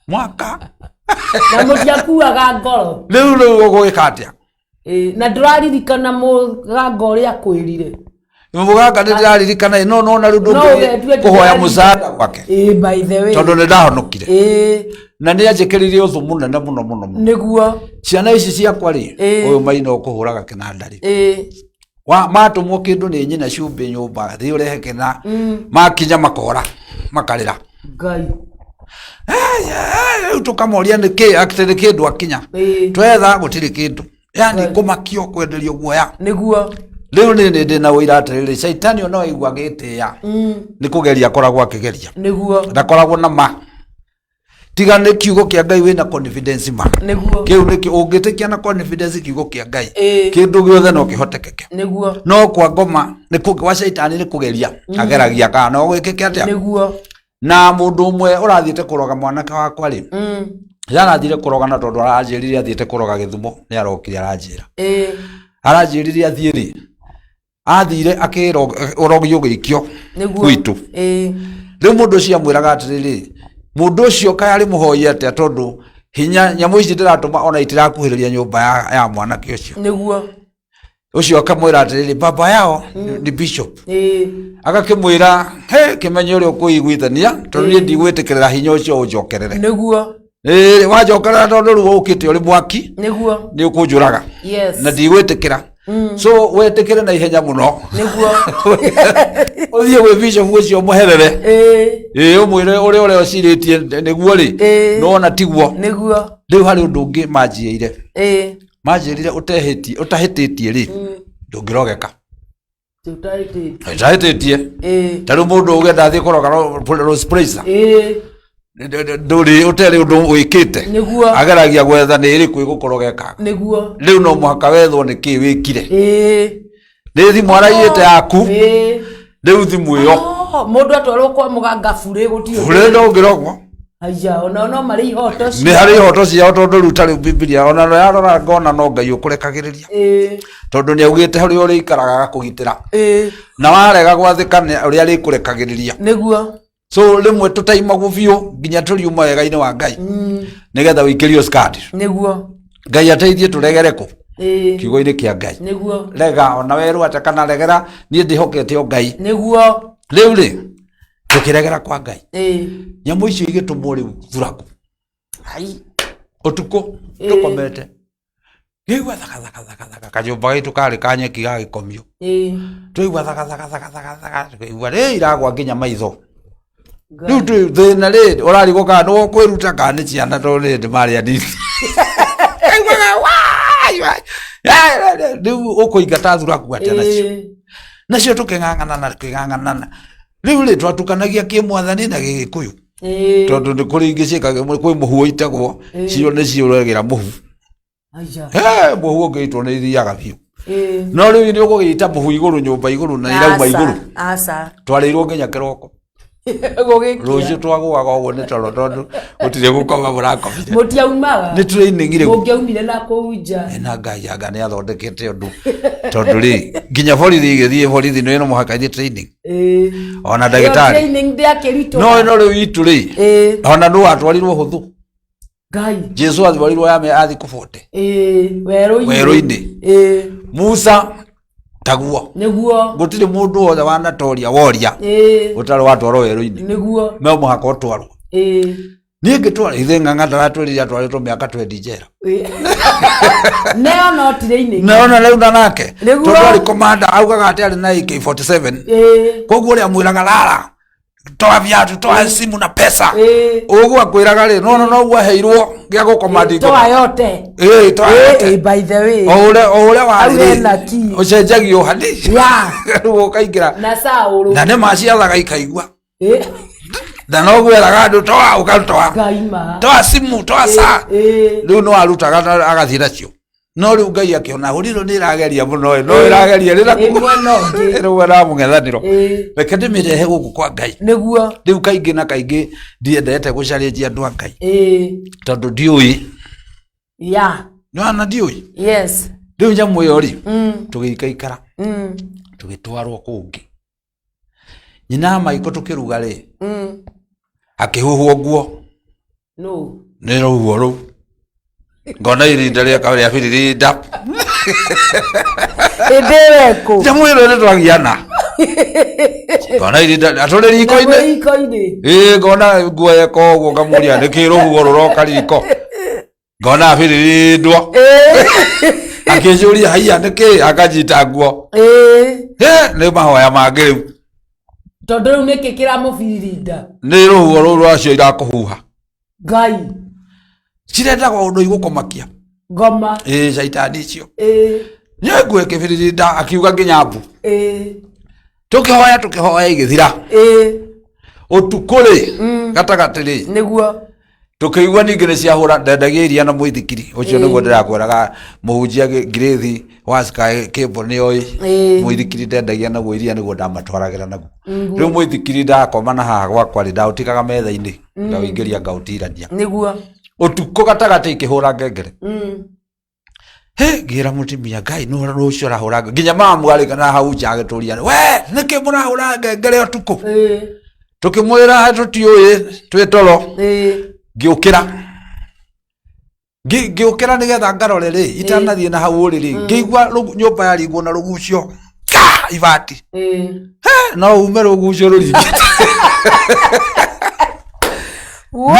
mwaka. Na mũtiakuaga ngoro. Rĩu ũgwĩka atĩa? Na ndũraririkana mũganga ũrĩa akwĩrire? Mũganga nĩ ndĩraririkana, no nona rĩu No ndũngĩthiĩ ũgetue kũhoya ndĩraririkana. mũsaada gwake. By the way. Tondũ nĩ ndahonokire, na nĩ anjĩkĩrire ũthũ mũnene mũno mũno mũno. Nĩguo. Ciana ici ciakwa rĩ, ũyũ maina ũkũhũraga kĩnanda rĩ, wa matũmwo kĩndũ nĩ nyina, cumbĩ nyũmba, thiĩ ũrehe kĩna, makinya makora makarĩra. Ngai. Rĩu tũkamoria nĩ kĩ, atĩ nĩ kĩndũ akinya, twetha gũtirĩ kĩndũ, yani kũmakio kwenderio guoya. Nĩguo. Rĩu nĩ nĩ ndĩna ũira atĩrĩrĩ, caitani ona waigua agĩtĩĩa, nĩ kũgeria akoragwo akĩgeria. Nĩguo. Ndakoragwo na ma, tiga nĩ kiugo kĩa Ngai wĩna confidence ma. Nĩguo. Kĩu nĩkĩo ũngĩtĩkia na confidence kiugo kĩa Ngai, kĩndũ gĩothe no kĩhotekeke. Nĩguo. No kwa ngoma nĩ gwa caitani nĩ kũgeria ageragia kana no gwĩkĩke atĩa. Nĩguo. Na mũndũ ũmwe ũrathiĩte kũroga mwanake wakwa rĩ, yarathire kũroga, na tondũ aranjĩrire athiĩte kũroga Gĩthumo, nĩ arokire aranjĩra, aranjĩrire athiĩ rĩ, athire akĩra ũrogi ũgĩikio Nĩguo. gwitũ. Rĩu mũndũ ũcio amwĩraga atĩrĩrĩ, mũndũ ũcio kaĩ arĩ mũhoi atĩa, tondũ hinya nyamũ ici ndĩratũma ona itirakuhĩrĩria nyũmba ya mwanake ũcio. Nĩguo. Ũcio akamwĩra atĩrĩrĩ, baba yao nĩ bishop. Agakĩmwĩra, he kĩmenye ũrĩa ũkũiguithania, tondũ niĩ ndigwĩtĩkĩrĩra hinya ũcio ũnjokerere. Nĩguo. Ĩĩ, wanjokerera, tondũ rĩu ũkĩte ũrĩ mwaki, Nĩguo. nĩ ũkũnjũraga. Na ndigwĩtĩkĩra, so wetĩkĩre na ihenya mũno. Nĩguo. Ũthiĩ gwĩ bishop ũcio mũherere. Ĩĩ, ũmwĩre ũrĩa ũcirĩtie nĩguo rĩ, nona tiguo. Nĩguo. Rĩu harĩ ũndũ ũngĩ manjiĩire, manjĩrire ũtehĩtie, ũtahĩtĩtie rĩ, ndũngĩrogeka. Tũtaĩtĩte. Ũtahĩtĩtie, ta rĩu mũndũ uge ndathiĩ kũroga Rose Praise, ndũrĩ ũterĩ ũndũ wĩkĩte. Nĩguo. Ageragia gwetha nĩ ĩrĩkũ ĩgũkorogeka. Nĩguo. Rĩu no mũhaka wethwo nĩ kĩ wĩkire, nĩ thimũ araiyĩte yaku. Rĩu thimũ ĩyo, Oh, mũndũ atwarwo kwa mũganga burĩ gũtirĩ. Bũrĩ ndũngĩrogwo. Aya, ona no marĩ ihoto cia. Nĩ harĩ ihoto ciao, tondũ rĩu ta rĩu Bibilia ona no yarora ngona no Ngai ũkũrekagĩrĩria, tondũ nĩ augĩte harĩa ũrĩikaraga agakũgitĩra, na warega gwathĩka nĩ ũrĩa arĩkũrekagĩrĩria. Nĩguo. So rĩmwe tũtaimagwo biũ nginya tũriuma wega-inĩ wa Ngai nĩgetha ũikĩrio skirt. Nĩguo. Ngai ateithie tũregere kũ kiugo-inĩ kĩa Ngai. Nĩguo. Rega ona werwo atĩa kana regera, niĩ ndĩhokete o Ngai. Nĩguo. Rĩu rĩ, tũkĩregera kwa Ngai, nyamũ icio igĩtũmwo rĩu thuraku. Ai. Ũtukũ tũkomete, ngĩigua thaka thaka thaka thaka, kanyũmba gaitũ karĩ ka nyeki gagĩkomio. Twaigua thaka thaka thaka thaka thaka, tũkaigua rĩ iragwa nginya maitho. Rĩu twĩ thĩna rĩ, ũrarigwo kana nĩ ũkwĩruta kana nĩ ciana, tondũ rĩ nĩ marĩ anini. Kaiguaga, "Wai, wai." Rĩu ũkũingata thuraku atĩa nacio? Nacio tũkĩng'ang'ana na tũkĩng'ang'ana. Rĩu rĩ, twatukanagia kĩmwathani na Gĩgĩkũyũ, tondũ nĩ kũrĩ ingĩ ciĩkaga, kwĩ mũhu ũitagwo, cio nĩ ciũragĩra mũhu. Aya. He, mũhu ũngĩitwo nĩ ithiaga biũ. No rĩu nĩ ũgũgĩita mũhu igũrũ, nyũmba igũrũ, na irauma igũrũ. Aca. Twarĩirwo nginya kĩroko. Gũgĩkĩa. Rũciũ twagũaga ũguo nĩ toro tondũ gũtirĩ gũkoma mũrakomire. Mũtiaumaga. Nĩ training rĩu. Mũngĩaumire na kũu nja. Na Ngai anga nĩ athondekete ũndũ tondũ rĩ nginya borithi igĩthiĩ borithi nĩ no mũhaka ithiĩ training. Ĩĩ. Ona Ĩyo ndagĩtarĩ. training ndĩakĩritũha. No ĩno rĩu itũ rĩ Ĩĩ. ona nũ watwarirwo hũthũ. Ngai. Jesu atwarirwo ya athi kũbote. Ĩĩ. Werũ-inĩ. Werũ-inĩ. Ĩĩ. Musa taguo. Nĩguo. Gũtirĩ mũndũ wothe wanatoria woria Ĩĩ. ũtarĩ watwarwo werũ-inĩ. Nĩguo. No mũhaka ũtwarwo. Ĩĩ. Niĩ ngĩtwara ithe ng'ang'a ndaratwĩrire atwarĩtwo mĩaka 20 njera. Ĩĩ. Neo no training. Na ona rĩu na nake Nĩguo. tondũ arĩ komanda augaga atĩ arĩ na AK47. Ĩĩ. Koguo ũrĩa amwĩraga rara toa viatu toa simu na pesa. Ĩĩ. Ũguo akwĩraga rĩ no noguo aheirwo gĩa gũkomandi Toa yote. Ĩĩ toa Ĩĩ, yote. by the way. O ũrĩa o ũrĩa warĩ Hau hena key. ũcenjagio handi. Yeah. Rĩu ũkaingĩra Na Saũlũ. na nĩ maciathaga ikaigua Ĩĩ. na noguo eraga andũ toa ũgatoa Ngai ma. toa simu toa saa. Ĩĩ. Rĩu no arutaga na agathiĩ nacio no rĩu Ngai akĩona hũriro nĩ ĩrageria mũno ĩ, no ĩrageria rĩ Ĩ, mwena ũngĩ. rĩu mwena wa mũng'ethanĩro. Ĩĩ. Reke ndĩmĩrehe gũkũ kwa Ngai. Nĩguo. Rĩu kaingĩ na kaingĩ ndiendete gũcarĩria andũ a Ngai Ĩĩ. tondũ ndiũĩ. Yeah. Nĩwona ndiũĩ. Yes. Rĩu nyamũ ĩyo rĩ tũgĩikaikara tũgĩtwarwo kũngĩ nyina wa maiko tũkĩruga rĩ akĩhuhwo nguo. No. Nĩ rũhuho rũu ngona irinda rĩaka rĩa biririnda. Hĩndĩ ĩyo ĩkũ? Nyamũ ĩno nĩ twagiana ngona irinda atũrĩ riko-inĩ. Riko-inĩ. Ĩĩ ngona nguo yeka ũguo ngamũria nĩkĩ rũhuho rũroka riko ngona biririndwo. Ĩĩ. Akĩnjũria haiya nĩkĩ akanyita nguo. Ĩĩ. Hĩ, nĩ mahoya mangĩ rĩu. Tondũ rĩu nĩkĩ kĩramũbiririnda? Nĩ rũhuho rũu rwacio irakũhuha. Ngai. Cirendaga ũndũ igũkũmakia. Ngoma. Ĩĩ caitani icio. Ĩĩ. Nĩ nguo ĩkĩbiririnda akiuga nginya mbu. Ĩĩ. Tũkĩhoya tũkĩhoya igĩthira. Ĩĩ. Ũtukũ rĩ gatagatĩ rĩ Nĩguo. tũkĩigua ningĩ nĩ ciahũra ndendagia iria na mũithikiri ũcio nĩguo ndĩrakwĩraga mũhunjia Ngirĩthi wa Sky Cable nĩ oĩ. Ĩĩ. Mũithikiri ndendagia naguo iria nĩguo ndamatwaragĩra naguo. Rĩu mũithikiri ndakoma na haha gwakwa rĩ ndaũtigaga metha-inĩ ngaũingĩria ngaũtirania. Nĩguo. Ũtukũ gatagatĩ ikĩhũra ngengere. Hĩ ngĩra mũtumia Ngai nũ ũcio ũrahũra ngengere nginya mamu arĩ na hau nja agĩtũria we nĩkĩ mũrahũra ngengere ũtukũ. Ĩĩ. Tũkĩmwĩra tũtiũĩ twĩ toro. Ĩĩ. Ngĩũkĩra ngĩũkĩra nĩgetha ngarore rĩ itanathiĩ na hau ũrĩ rĩ ngĩigua nyũmba yaringwo na rũgucio ka ibati. Ĩĩ. He, no ume rũgucio rũringĩte. We,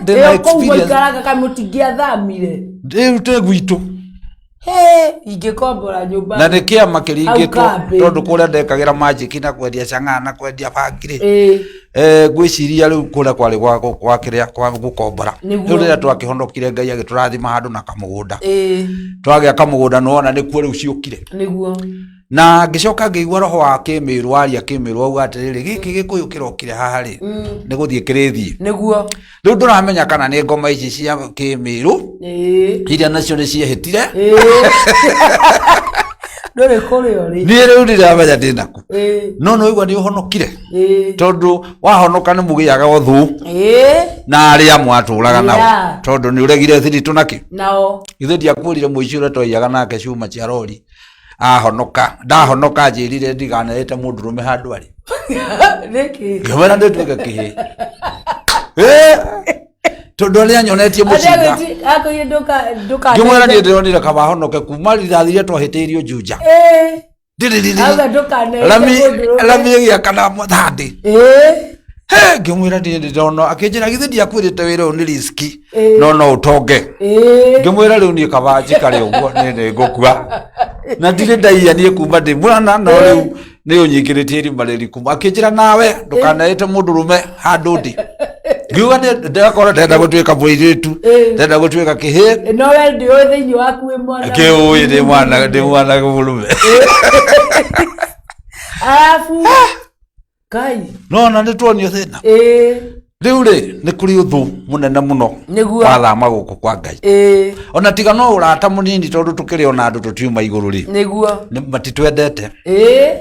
Ndĩ na ĩyo kũu experience. mwaikaraga kaĩ mũtingĩathamire? Rĩu twĩ gwitũ. Hĩ, ingĩkombora nyũmba. Na nĩ kĩama kĩringĩtwo Hau kambĩ. tondũ kũrĩa ndekagĩra magic na kwendia chang'aa na kwendia bangi rĩ. Ĩĩ. Ngwĩciria rĩu kũrĩa kwarĩ gwa kĩrĩa kwa gũkombora. Nĩguo. Rĩu rĩrĩa twakĩhonokire Ngai agĩtũrathima handũ na kamũgũnda. Ĩĩ. Twagĩa kamũgũnda nĩwona nĩkuo rĩu ciũkire. Nĩguo. Na ngĩcoka ngĩigua roho wa kĩmĩrũ waria kĩmĩrũ auga atĩrĩrĩ gĩkĩ gĩkũyũ kĩrokire haha rĩ nĩ gũthiĩ kĩrĩthiĩ. Nĩguo. Rĩu ndũramenya kana nĩ ngoma ici cia kĩmĩrũ Ĩĩ. iria nacio nĩ ciehĩtire. Ĩĩ. Ndũrĩ kũrĩa ũrĩ. Niĩ rĩu ndiramenya ndĩnaku. Ĩĩ. No nĩ waigua nĩ ũhonokire. Ĩĩ. Tondũ wahonoka nĩ mũgĩaga ũthũ Ĩĩ. na arĩa mwatũraga nao. Yeah. Tondũ nĩ ũregire thiritũ nakĩ. Nao. Ithe ndiakwĩrire mũici ũrĩa twaiyaga nake cuma cia rori ahonoka ndahonoka njĩrire ndiganerĩte mũndũrũme handũ arĩ. Nĩkĩ? Ngĩmwĩra ndĩtuĩke kĩhĩ. Ĩ, tondũ arĩa nyonetie mũcinga. Akwĩrire ndũka Ngĩmwĩra niĩ ndĩronire kaba honoke kuma rithathi rĩrĩa twahĩtĩirio Juja. Ĩĩ. Ndĩrĩrĩrĩ. Auga ndũkanerĩte Rami mũndũrũme. rami ĩgĩakana thandĩ. Ĩĩ. He ngĩmwĩra niĩ ndĩrona akĩnjĩra githĩ ndiakwĩrĩte wĩra ũyũ nĩ riski Ĩĩ. no no ũtonge. Ĩĩ. Ngĩmwĩra rĩu niĩ kaba njikare ũguo niĩ nĩ ngũkua. Na ndirĩ ndaiya niĩ kuma ndĩ mwana no rĩu nĩ ũnyingĩrĩtie irima rĩriku. Akĩnjĩra nawe ndũkaneĩte mũndũrũme handũ ndĩ. Ngiuga nĩ ndakorwo ndĩrenda gũtuĩka mũirĩtu Ĩĩ. ndĩrenda gũtuĩka kĩhĩ. No we ndĩũĩ thĩinĩ waku wĩ mwana. Kĩũĩ ndĩ mwana ndĩ mwana mũrũme. Arabu. Ngai. No na nĩ tuonio thĩna. Ĩĩ. Rĩu rĩ nĩ kũrĩ ũthũ mũnene mũno Nĩguo. wathama gũkũ kwa Ngai. Ĩĩ. Ona tiga no ũrata mũnini tondũ tũkĩrĩ ona andũ tũtiuma igũrũ rĩ. Nĩguo. Nĩ matitwendete. Ĩĩ.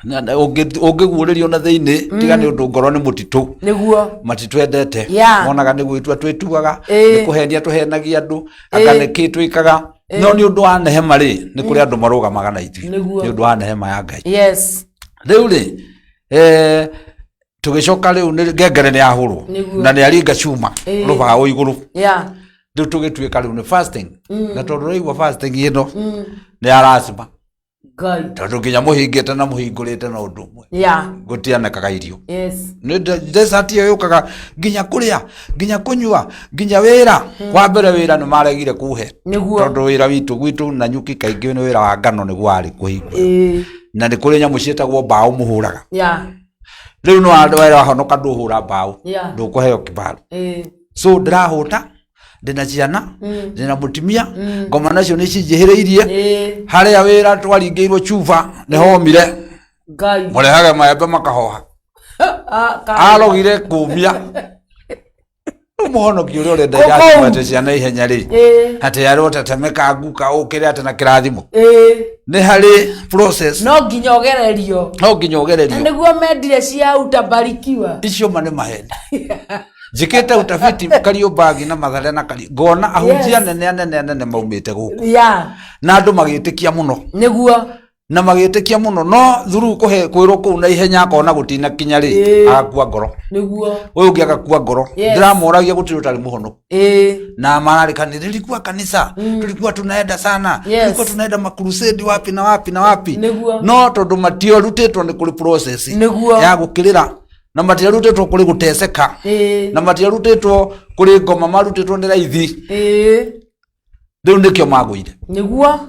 Ũngĩguũrĩrio na thĩinĩ tiga nĩ ũndũ ngoro nĩ mũtitũ. Nĩguo. Matitwendete. Yeah. Monaga nĩ gwĩtua twĩtuaga, Ĩĩ. nĩ kũhenia tũhenagia andũ, anga nĩ kĩ twĩkaga. No nĩ ũndũ wa nehema rĩ, nĩ kũrĩ andũ marũgamaga na ithuĩ. Nĩguo. Nĩ ũndũ wa nehema ya Ngai. Yes. Rĩu rĩ, tũgĩcoka rĩu nĩ ngengere nĩ yahũrwo Nĩguo. na nĩ aringa cuma Ĩĩ. rũbaũ igũrũ. Yeah. Rĩu tũgĩtuĩka rĩu nĩ fasting, na tondũ ũraigua fasting ĩno nĩ ya lazima, Ngai. Tondũ nginya mũhingĩte na mũhingũrĩte na ũndũ ũmwe, Yeah. gũtianekaga irio. Yes. Nĩ desert ĩyo yũkaga nginya kũrĩa, nginya kũnyua, nginya wĩra wa mbere. Wĩra nĩ maregire kũhe, Nĩguo. tondũ wĩra witũ gwitũ na nyuki kaingĩ nĩ wĩra wa ngano nĩguo warĩ kũhingũra, Ĩĩ. na nĩ kũrĩ nyamũ ciĩtagwo mbaũ mũhũraga. Yeah. Rĩu no wera wahonoka ndũhũra mbaũ, Yeah. ndũkũheo kĩbalo. Ĩĩ. So ndĩrahũta, ndĩna ciana, ndĩna mũtumia, ngoma nacio nĩ cinjĩhĩrĩirie. Ĩĩ. Harĩa wĩra twaringĩirwo cuba nĩ homire. Ngai. Mũrehage maembe makahoha. Ah, Arogire kũmia. Rĩu mũhonoki ũrĩa ũrenda Kũu. irathimo atĩ ciana ihenya rĩ, Ĩĩ. atĩ arĩ ũtetemeka nguka ũkĩre atĩ na kĩrathimo, Ĩĩ. nĩ harĩ process. No nginya ũgererio. No nginya Na ũgererio. Nĩguo mendire cia utabarikiwa. Icio ma nĩ maheni. Njĩkĩte utafiti Kariũmbangi na Mathare na Kari, ngona ahunjia anene anene anene maumĩte gũkũ, Yeah. na andũ magĩtĩkia mũno, Nĩguo. Na magĩtĩkia mũno, no thuru kũhe kwĩrwo kũu na ihenya akona gũtinakinya rĩ, Ĩĩ. agakua ngoro. Nĩguo. Ũyũ ũngĩ agakua ngoro. Yes. Ndĩramoragia gũtirĩ ũtarĩ mũhonoku, Ĩĩ. Na mararĩka nilikuwa kanisa, tulikuwa tunaenda sana, Yes. tulikuwa tunaenda makrusedi wapi na wapi na wapi. Nĩguo. No tondũ matiarutĩtwo nĩ kũrĩ process Nĩguo. ya gũkĩrĩra, na matiarutĩtwo kũrĩ gũteceka, Ĩĩ. na matiarutĩtwo kũrĩ ngoma, marutĩtwo nĩ raithi. Ĩĩ. Rĩu nĩkĩo magũire. Nĩguo.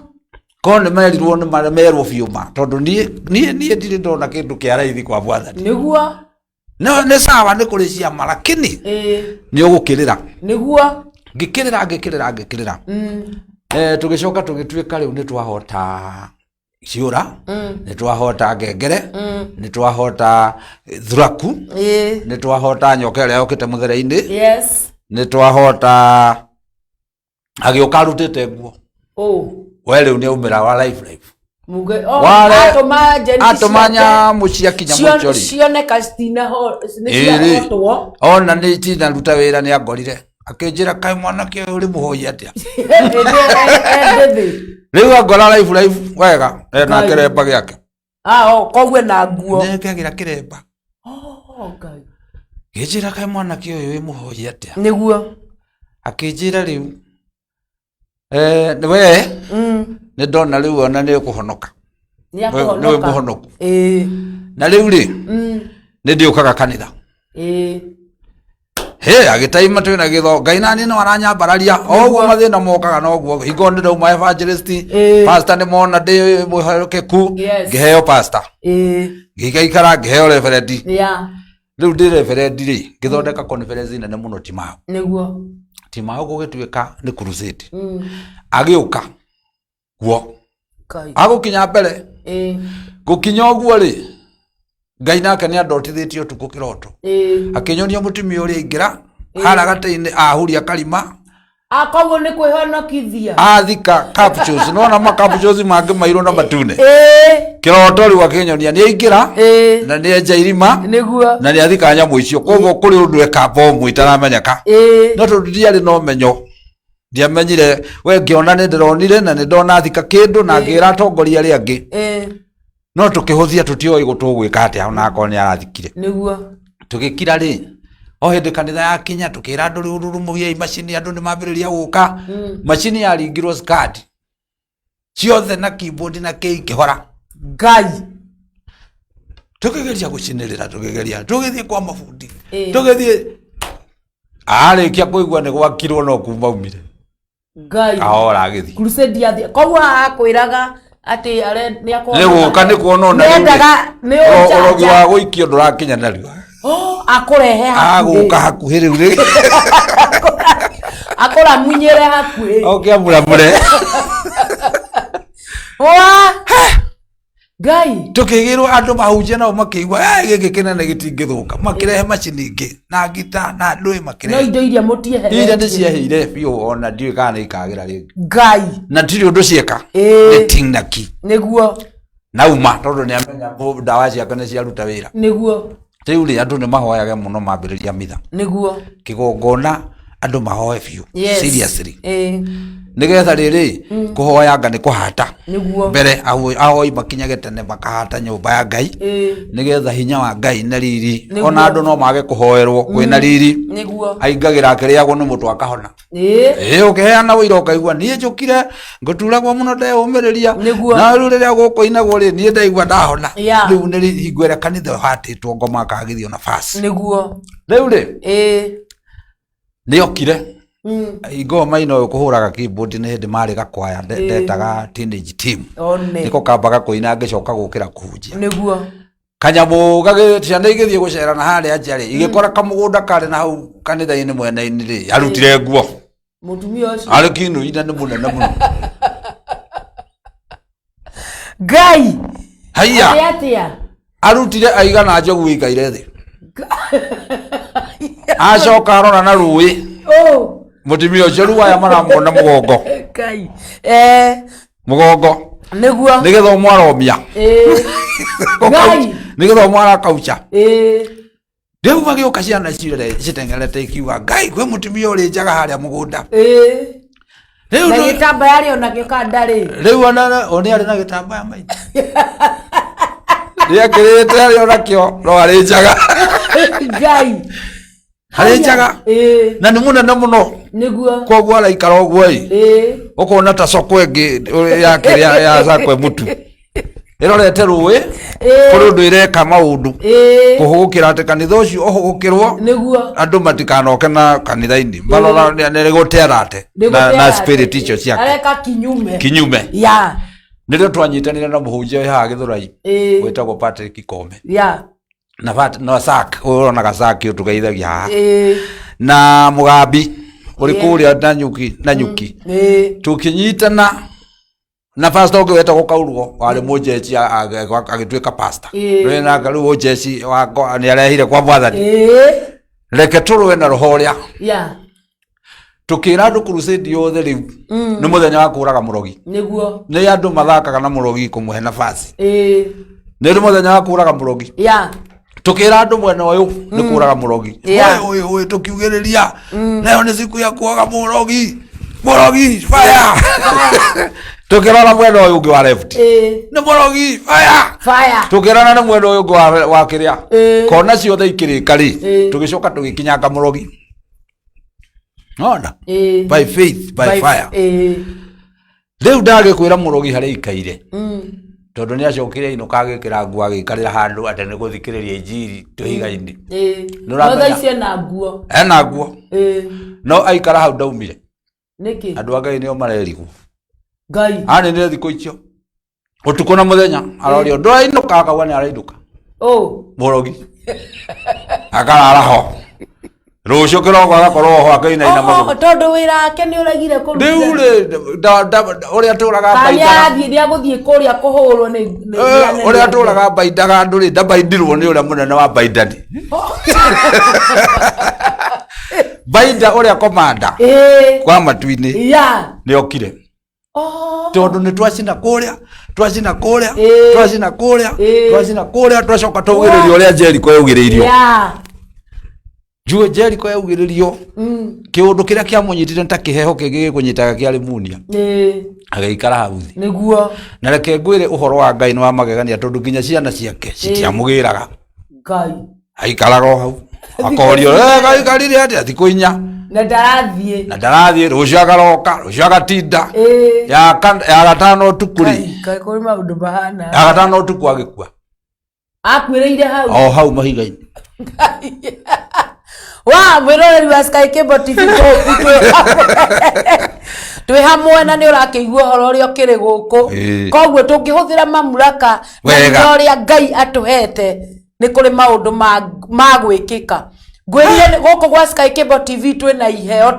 Korwo nĩ merirwo nĩ merwo biũ ma, tondũ niĩ ndirĩ ndona kĩndũ kĩa raithi kwa Mwathani. Nĩguo. No nĩ sawa, nĩ kũrĩ ciama, lakini Ĩĩ. nĩ ũgũkĩrĩra. Nĩguo. Ngĩkĩrĩra, ngĩkĩrĩra, ngĩkĩrĩra. Mm. Tũgĩcoka tũgĩtuĩka rĩu nĩ twahota ciũra, Mm. nĩ twahota ngengere, Mm. nĩ twahota thuraku, Ĩĩ. nĩ twahota nyoka ĩrĩa yokĩte mũthere-inĩ, Yes. nĩ twahota agĩũka arutĩte nguo. Oh. We rĩu nĩ aumĩra wa life life. Muge. Oh, Wale- atũma njeni atũma ciake nyamũ ciakinya mũico rĩ, cioneka citinaho nĩ Ĩĩ rĩ. ciahotwo. Ona nĩ itinaruta wĩra nĩ angorire akĩnjĩra, "Kaĩ mwanake ũyũ ũrĩ mũhoi atĩa?" Endĩthĩ. Rĩu angora life life wega ena Ngai. kĩremba gĩake. Ah, oh, koguo na nguo. Nĩkĩagĩra kĩremba. Oh, Ngai. Ngĩnjĩra, "Kaĩ mwanake ũyũ wĩ mũhoi atĩa?" Nĩguo. Akĩnjĩra rĩu, we Mm. nĩ ndona rĩu ona nĩ ũkũhonoka. Nĩ Nĩwe akũhonoka. mũhonoku. Ĩĩ. Na rĩu rĩ, Mm. nĩ ndĩũkaga kanitha. Ĩĩ. He agĩtaima twĩna gĩtho Ngai nani no aranyambararia o ũguo mathĩna mokaga noguo hingo nĩ ndauma evangelist, Ĩĩ. pastor nĩ mona ndĩ mwĩhokeku, Yes. ngĩheo pastor, Ĩĩ. ngĩikaikara ngĩheo reverend. Yeah. Rĩu ndĩ reverend rĩ, ngĩthondeka conference nene mũno Timao. Nĩguo. Timao gũgĩtuĩka nĩ crusade. Mm. Agĩũka guo, Ngai. agũkinya mbere, Ĩĩ. gũkinya ũguo rĩ, Ngai nake nĩ andotithĩtie ũtukũ kĩroto, Ĩĩ. akĩnyonia mũtumia ũrĩa aingĩra harĩa gatĩ-inĩ ahuria karima. Ah, koguo nĩ kwĩhonokithia. Athika capsules, nona ma capsules mangĩ mairũ na matune. Ĩĩ. Kĩroto rĩu akĩnyonia nĩ aingĩra Ĩĩ. na nĩ enja irima Nĩguo. na nĩ athika nyamũ icio, koguo kũrĩ ũndũ eka bomu itaramenyeka. Ĩĩ. No tondũ ndiarĩ na ũmenyo, ndiamenyire we ngĩona nĩ ndĩronire na nĩ ndona thika kĩndũ na ngĩra atongoria arĩa angĩ, Ĩĩ. no tũkĩhũthia, tũtioĩ gũtũgwĩka atĩa onakorwo nĩ arathikire. Nĩguo. Tũgĩkira rĩ, o hĩndĩ kanitha yakinya, tũkĩra andũ rĩu rurumugiai macini, andũ nĩ mambĩrĩria gũka. Mm. Macini yaringirwo skadi ciothe na keyboard na kĩ ikĩhora. Ngai. Tũkĩgeria gũcinĩrĩra, tũkĩgeria, tũgĩthiĩ kwa mabundi, Ĩĩ. tũgĩthiĩ, arĩkia kũigua nĩ gwakirwo no kuma aumire. Ngai. Kahora agĩthiĩ. Crusade yathi. Koguo akwĩraga atĩ are nĩ Nĩ gũka nĩ kuona ona rĩu rĩ, Nĩendaga nĩ ũrogi ũjanja. wa gũikio ndũrakinya narua. Oh, akũrehe Agũka hakuhĩ. Hakuhĩ rĩu rĩ. Akũramunyĩre hakuhĩ. Oke amuramure. Wa! Ngai. Tukigirwo andu mahunjia nao makĩigua, "Eh, gĩkĩ kĩnene gĩtingĩthũka," makĩrehe macini ingĩ na ngita na ndũĩ. No Makĩrehe indo iria iria mũtieheretie. nĩ ciahĩire biũ, ona ndiũĩ kana nĩ ikagĩra rĩngĩ. Ngai. Na ndirĩ ũndũ cieka. Ĩĩ. Nĩ ting na ki. Nĩguo. Nauma tondũ nĩ amenya ndawa ciake nĩ ciaruta wĩra. Nĩguo. Rĩu rĩ, andũ nĩ mahoyage mũno mambĩrĩria mitha. Nĩguo. Kĩgongona andũ mahoe biũ. Yes. Seriously. Ĩĩ. Nĩgetha rĩrĩ, kũhoyanga nĩ kũhata. Nĩguo. Mbere ahoi makinyage tene makahata nyũmba ya Ngai. Ĩĩ. Nĩgetha hinya wa Ngai na riri. Nĩguo. Ona andũ no mage kũhoerwo kwĩna riri. Nĩguo. Aingagĩra akĩrĩagwo nĩ mũtwe akahona. Ĩĩ. Ĩĩ, ũkĩheana ũira ũkaigua niĩ njũkire ngũturagwo mũno ndeyũmĩrĩria. Nĩguo. Na rĩu rĩrĩa gũkũinagwo rĩ, niĩ ndaigua ndahona. Yeah. Rĩu nĩ hingo ĩrĩa kanitha ũhatĩtwo ngoma akagithio nafasi. Nĩguo. Rĩu rĩ, Ĩĩ. nĩokire Mm. hingo maina ũyũ kũhũraga keyboard nĩ hĩndĩ marĩ gakwaya ndetaga teenage team. One. Nĩko kambaga kũina ngĩcoka gũkĩra kũhunjia. Nĩguo. Kanyamũ ciana igĩthiĩ gũcera na harĩa nja rĩ, igĩkora kamũgũnda karĩ na hau kanitha-inĩ mwena-inĩ rĩ, arutire nguo. Mũtumia ũcio. Arĩ kinũinda nĩ mũnene mũno. Ngai. Haiya. Atĩ atĩa? Arutire aigana njogu ĩikaire thĩ. Acoka arora na rũĩ. Oh. Mũtumia ũcio rĩu aya maramuona mũgongo. Ngai. Eh. Mũgongo. Nĩguo. Nĩgetha ũmwe aromia. Ĩĩ. Ngai. Nĩgetha ũmwe arakaucha. Ĩĩ. Rĩu magĩũka ciana cirere citeng'erete ikiuga Ngai kwĩ mũtumia ũrĩ njaga harĩa mũgũnda. Ĩĩ. Rĩu Na gĩtambaya arĩ onakĩo kana ndarĩ? Rĩu ona o nĩ arĩ na gĩtambaya maitũ. Nĩekĩrĩte arĩ onakĩo no arĩ njaga. Ngai. Arĩ njaga. Ĩĩ. Na nĩ mũnene mũno. Nĩguo. Koguo araikara ũguo ĩ. Ĩĩ. Ũkona ta coko ĩngĩ ya kĩrĩa ya cakwe mũtu. Ĩrorete rũĩ Ĩĩ. kũrĩ ũndũ ĩreka maũndũ. Ĩĩ. Kũhũgũkĩra atĩ kanitha ũcio ũhũgũkĩrwo Nĩguo. andũ matikanoke na kanitha-inĩ marora nĩ gũterate na spirit icio ciake. Areka kinyume. Kinyume. Ya. Nĩrĩo twanyitanire na mũhunjia wĩ haha Gĩthũrai. Ĩĩ. Wĩtagwo Patrick Kome. Ya. Na na Sack, ũyũ ũronaga Sack ũtũgeithagia haha. Ĩĩ. Na Mũgambi ũrĩ kũrĩa Nanyuki. Ĩĩ. Tũkĩnyitana na pastor ũngĩ wetagwo Kaurugo warĩ mũnjeci agĩtuĩka pastor. Ĩĩ. Rĩu nake rĩu ũnjeci wa nĩ arehire kwa mwathani. Ĩĩ. Reke tũrũe na roho ũrĩa. Ya. Tũkĩra andũ crusade yothe rĩu nĩ mũthenya wa kũraga mũrogi. Nĩguo. Nĩ andũ mathakaga na mũrogi kũmũhe nafasi. Ĩĩ. Nĩ mũthenya wa kũraga mũrogi. Ya. Tukira andu mwena uyu ni kuraga murogi. Yeah. Ũyũ ũyũ tukiugiriria. Leo ni siku ya kuoga murogi. Murogi fire. Tukirora mwena uyu ungi wa left. Ĩĩ. Ni murogi fire. Fire. Tukirana ni mwena uyu ungi wa kiria. Ĩĩ. Kona ciothe ikirika ri. Ĩĩ. Tugicoka tugikinyanga murogi. Nona? Ĩĩ. By faith, by fire. Ĩĩ. Rĩu ndagĩkwĩra mũrogi harĩa ikaire. Tondũ nĩ acokire inũka agĩkĩra nguo agĩikarĩra handũ atĩ nĩ gũthikĩrĩria injiri tũhiga-inĩ. Ĩĩ. Nĩ ũramenya. No thaa ici ena nguo. Ena nguo. Ĩĩ. No aikara hau ndaumire. Nĩkĩ? Andũ a Ngai nĩo marerigwo. Ngai. Aninire thikũ icio. Ũtukũ na mũthenya arorio ndũrainũka akauga nĩ arainũka. Oh. Mũrogi. Akarara ho. Rũciũ kĩroko agakorwo ho akĩinaina Oh, magũrũ. tondũ wĩra wake nĩ ũregire kũruta. Rĩu rĩ ũrĩa tũraga Kana nĩ mbaindaga. arathiĩ nĩ agũthiĩ kũrĩa kũhũrwo nĩ nĩ anene Ũrĩa ake. tũraga mbaindaga andũ rĩ ndambaindirwo nĩ ũrĩa mũnene wa baindani. Bainda ũrĩa komanda Ĩĩ. kwa matu-inĩ Ya. nĩ okire. Oh. Tondũ nĩ twacina kũrĩa twacina kũrĩa Ĩĩ. twacina kũrĩa Ĩĩ. twacina kũrĩa twacoka twaugĩrĩrio ũrĩa Jericho yaugĩrĩirio. Ya. Njũĩ Jericho yaugĩrĩrio kĩũndũ kĩrĩa kĩamũnyitire nĩ ta kĩheho kĩngĩ gĩkũnyitaga kĩa rimunia Ĩĩ. agĩikara hau thĩ. Nĩguo. Na reke ngwĩre ũhoro wa Ngai nĩ wa magegania tondũ nginya ciana ciake citiamũgĩraga. Ngai. Aikaraga o hau akorio "Eh, gaikarire atĩa thikũ inya Na ndarathiĩ. na ndarathiĩ rũciũ agaroka rũciũ agatinda Ĩĩ. ya gatano ũtukũ rĩ Ngai, Ngai kũrĩ maũndũ mahana. ya gatano ũtukũ agĩkua Akuĩrĩire hau. o hau mahiga-inĩ. Wa mwĩroreri wa Sky Cable TV twĩ hamwe na nĩ ũrakĩigua ũhoro ũrĩa ũkĩrĩ gũkũ. Ĩĩ. Koguo tũngĩhũthĩra mamlaka na Wega. hinya ũrĩa Ngai atũhete nĩ kũrĩ maũndũ ma gwĩkĩka. Ngwĩrire gũkũ gwa Sky Cable TV twĩna iheo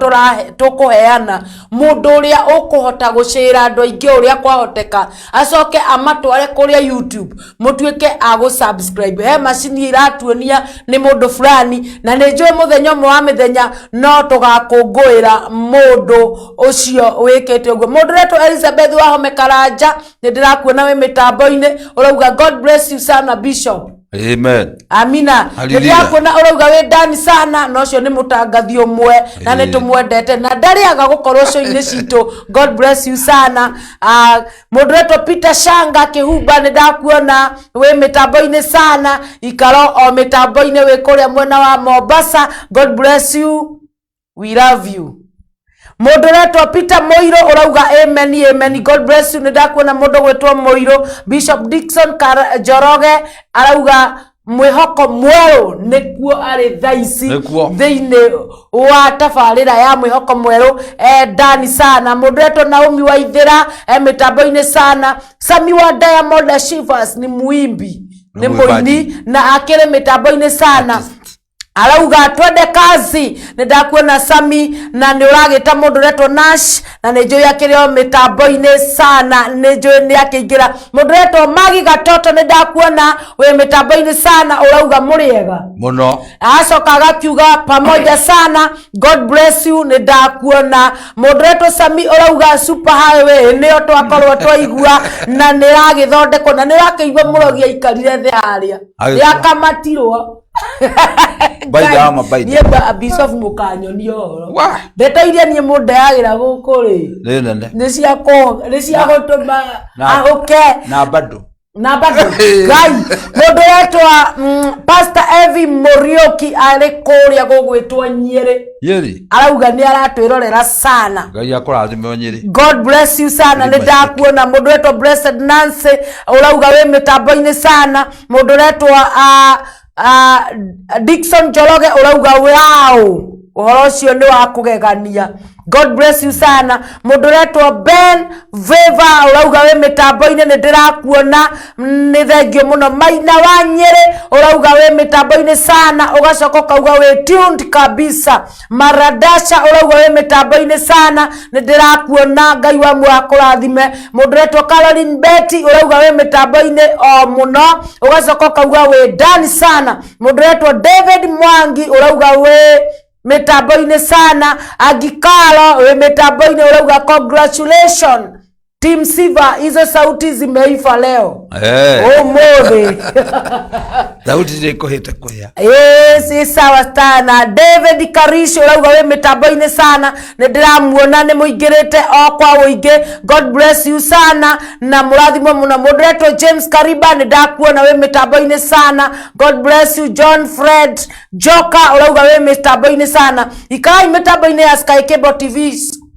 tũkũheana. Mũndũ ũrĩa ũkũhota gũcĩra andũ aingĩ ũrĩa kwahoteka acoke amatware kũrĩa YouTube mũtuĩke a gũ subscribe. He macini iratuonia nĩ mũndũ fulani, na nĩ njũĩ mũthenya ũmwe wa mĩthenya no tũgakũngũĩra mũndũ ũcio wĩkĩte ũguo. Mũndũ ũretwo Elizabeth Wahome Karanja, nĩ ndĩrakuona wĩ mĩtambo-inĩ, ũrauga God bless you sana Bishop. Amen. Amina. Hallelujah. Nĩndĩrakuona ũrauga wĩ ndani sana, na ũcio nĩ mũtangathi ũmwe na nĩ tũmwendete na ndarĩaga gũkorwo show-inĩ citũ. God bless you sana. Mũndũ ũretwo Peter Shanga Kĩhumba, nĩ ndakuona wĩ mĩtambo-inĩ sana, ikaro o mĩtambo-inĩ wĩ kũrĩa mwena wa Mombasa. God bless you, we love you. Mũndũ ũretwo Peter Mũirũ ũrauga amen, amen, God bless you. Nĩ ndakuona mũndũ gwĩtwo Mũirũ. Bishop Dickson Njoroge arauga mwĩhoko mwerũ nĩkuo arĩ thaa ici Nĩkuo. thĩinĩ wa tabarĩra ya mwĩhoko mwerũ. Ndani sana. Mũndũ ũretwo Naomi Waithĩra, mĩtambo-inĩ sana. Sami wa Diamond Shivers ni muimbi, Nĩ nĩ mũini na akĩrĩ mĩtambo-inĩ sana. Arauga twende kazi. Nĩ ndakuona Sami, na nĩ ũragĩta mũndũ ũretwo Nash, na nĩ njũĩ akĩrĩ o mĩtambo-inĩ sana, nĩ njũĩ nĩ akĩingĩra. Mũndũ ũretwo Magi Gatoto, nĩ ndakuona wĩ mĩtambo-inĩ sana, ũrauga mũrĩega mũno. Acoka agakiuga pamoja sana, God bless you. Nĩ ndakuona mũndũ ũretwo Sami ũrauga super highway nĩyo twakorwo twaigua na nĩ ĩragĩthondekwo, na nĩ ũrakĩigua mũrogi aikarire thĩ harĩa Agĩkua. nĩ akamatirwo. Baida ama baida. Niĩ Bishop mũkanyonia ũhoro. Wah. Ndeto iria niĩ mũndeagĩra gũkũ rĩ, Nĩ nene. nĩ cia nĩ cia gũtũma ahũke. Na bado. Na bado Ngai. Mũndũ ũretwa Pastor Evi Muriuki arĩ kũrĩa gũgwĩtwo Nyĩrĩ. Nyĩrĩ. Arauga nĩ aratwĩrorera sana. Ngai akũrathime o Nyĩrĩ. God bless you sana. Nĩ ndakuona mũndũ ũretwo Blessed Nancy ũrauga wĩ mĩtambo-inĩ sana. Mũndũ ũretwo Dickson Njoroge ũrauga wow, ũhoro ũcio nĩ wa kũgegania. God bless you sana. Mũndũ ũretwo Ben Favor ũrauga wĩ mĩtambo-inĩ, nĩ ndĩrakuona, nĩ thengio mũno. Maina wa Nyĩrĩ ũrauga wĩ mĩtambo-inĩ sana, ũgacoka ũkauga wĩ tuned kabisa. Maradasha ũrauga wĩ mĩtambo-inĩ sana, nĩ ndĩrakuona, Ngai wa muoyo akũrathime. Mũndũ ũretwo Caroline Betty ũrauga wĩ mĩtambo-inĩ o mũno, ũgacoka ũkauga wĩ done sana. Mũndũ ũretwo David Mwangi ũrauga wĩ mĩtambo-inĩ sana. Angikaro wĩ mĩtambo-inĩ ũrauga congratulations Team Siva, hizo sauti zimeiva leo. Ũmũthĩ. Sauti nĩikũhĩte kũhĩa. Yes, ĩ sawa sana. David Karish ũrauga wĩ mĩtambo-inĩ sana, nĩ ndĩramuona nĩ mũingĩrĩte o kwa ũingĩ. God bless you sana na mũrathimwo mũno. Mũndũ ũretwo James Kariba, nĩ ndakuona wĩ mĩtambo-inĩ sana. God bless you. John Fred Joka ũrauga wĩ mĩtambo-inĩ sana. Ikarai mĩtambo-inĩ ya Sky Cable TV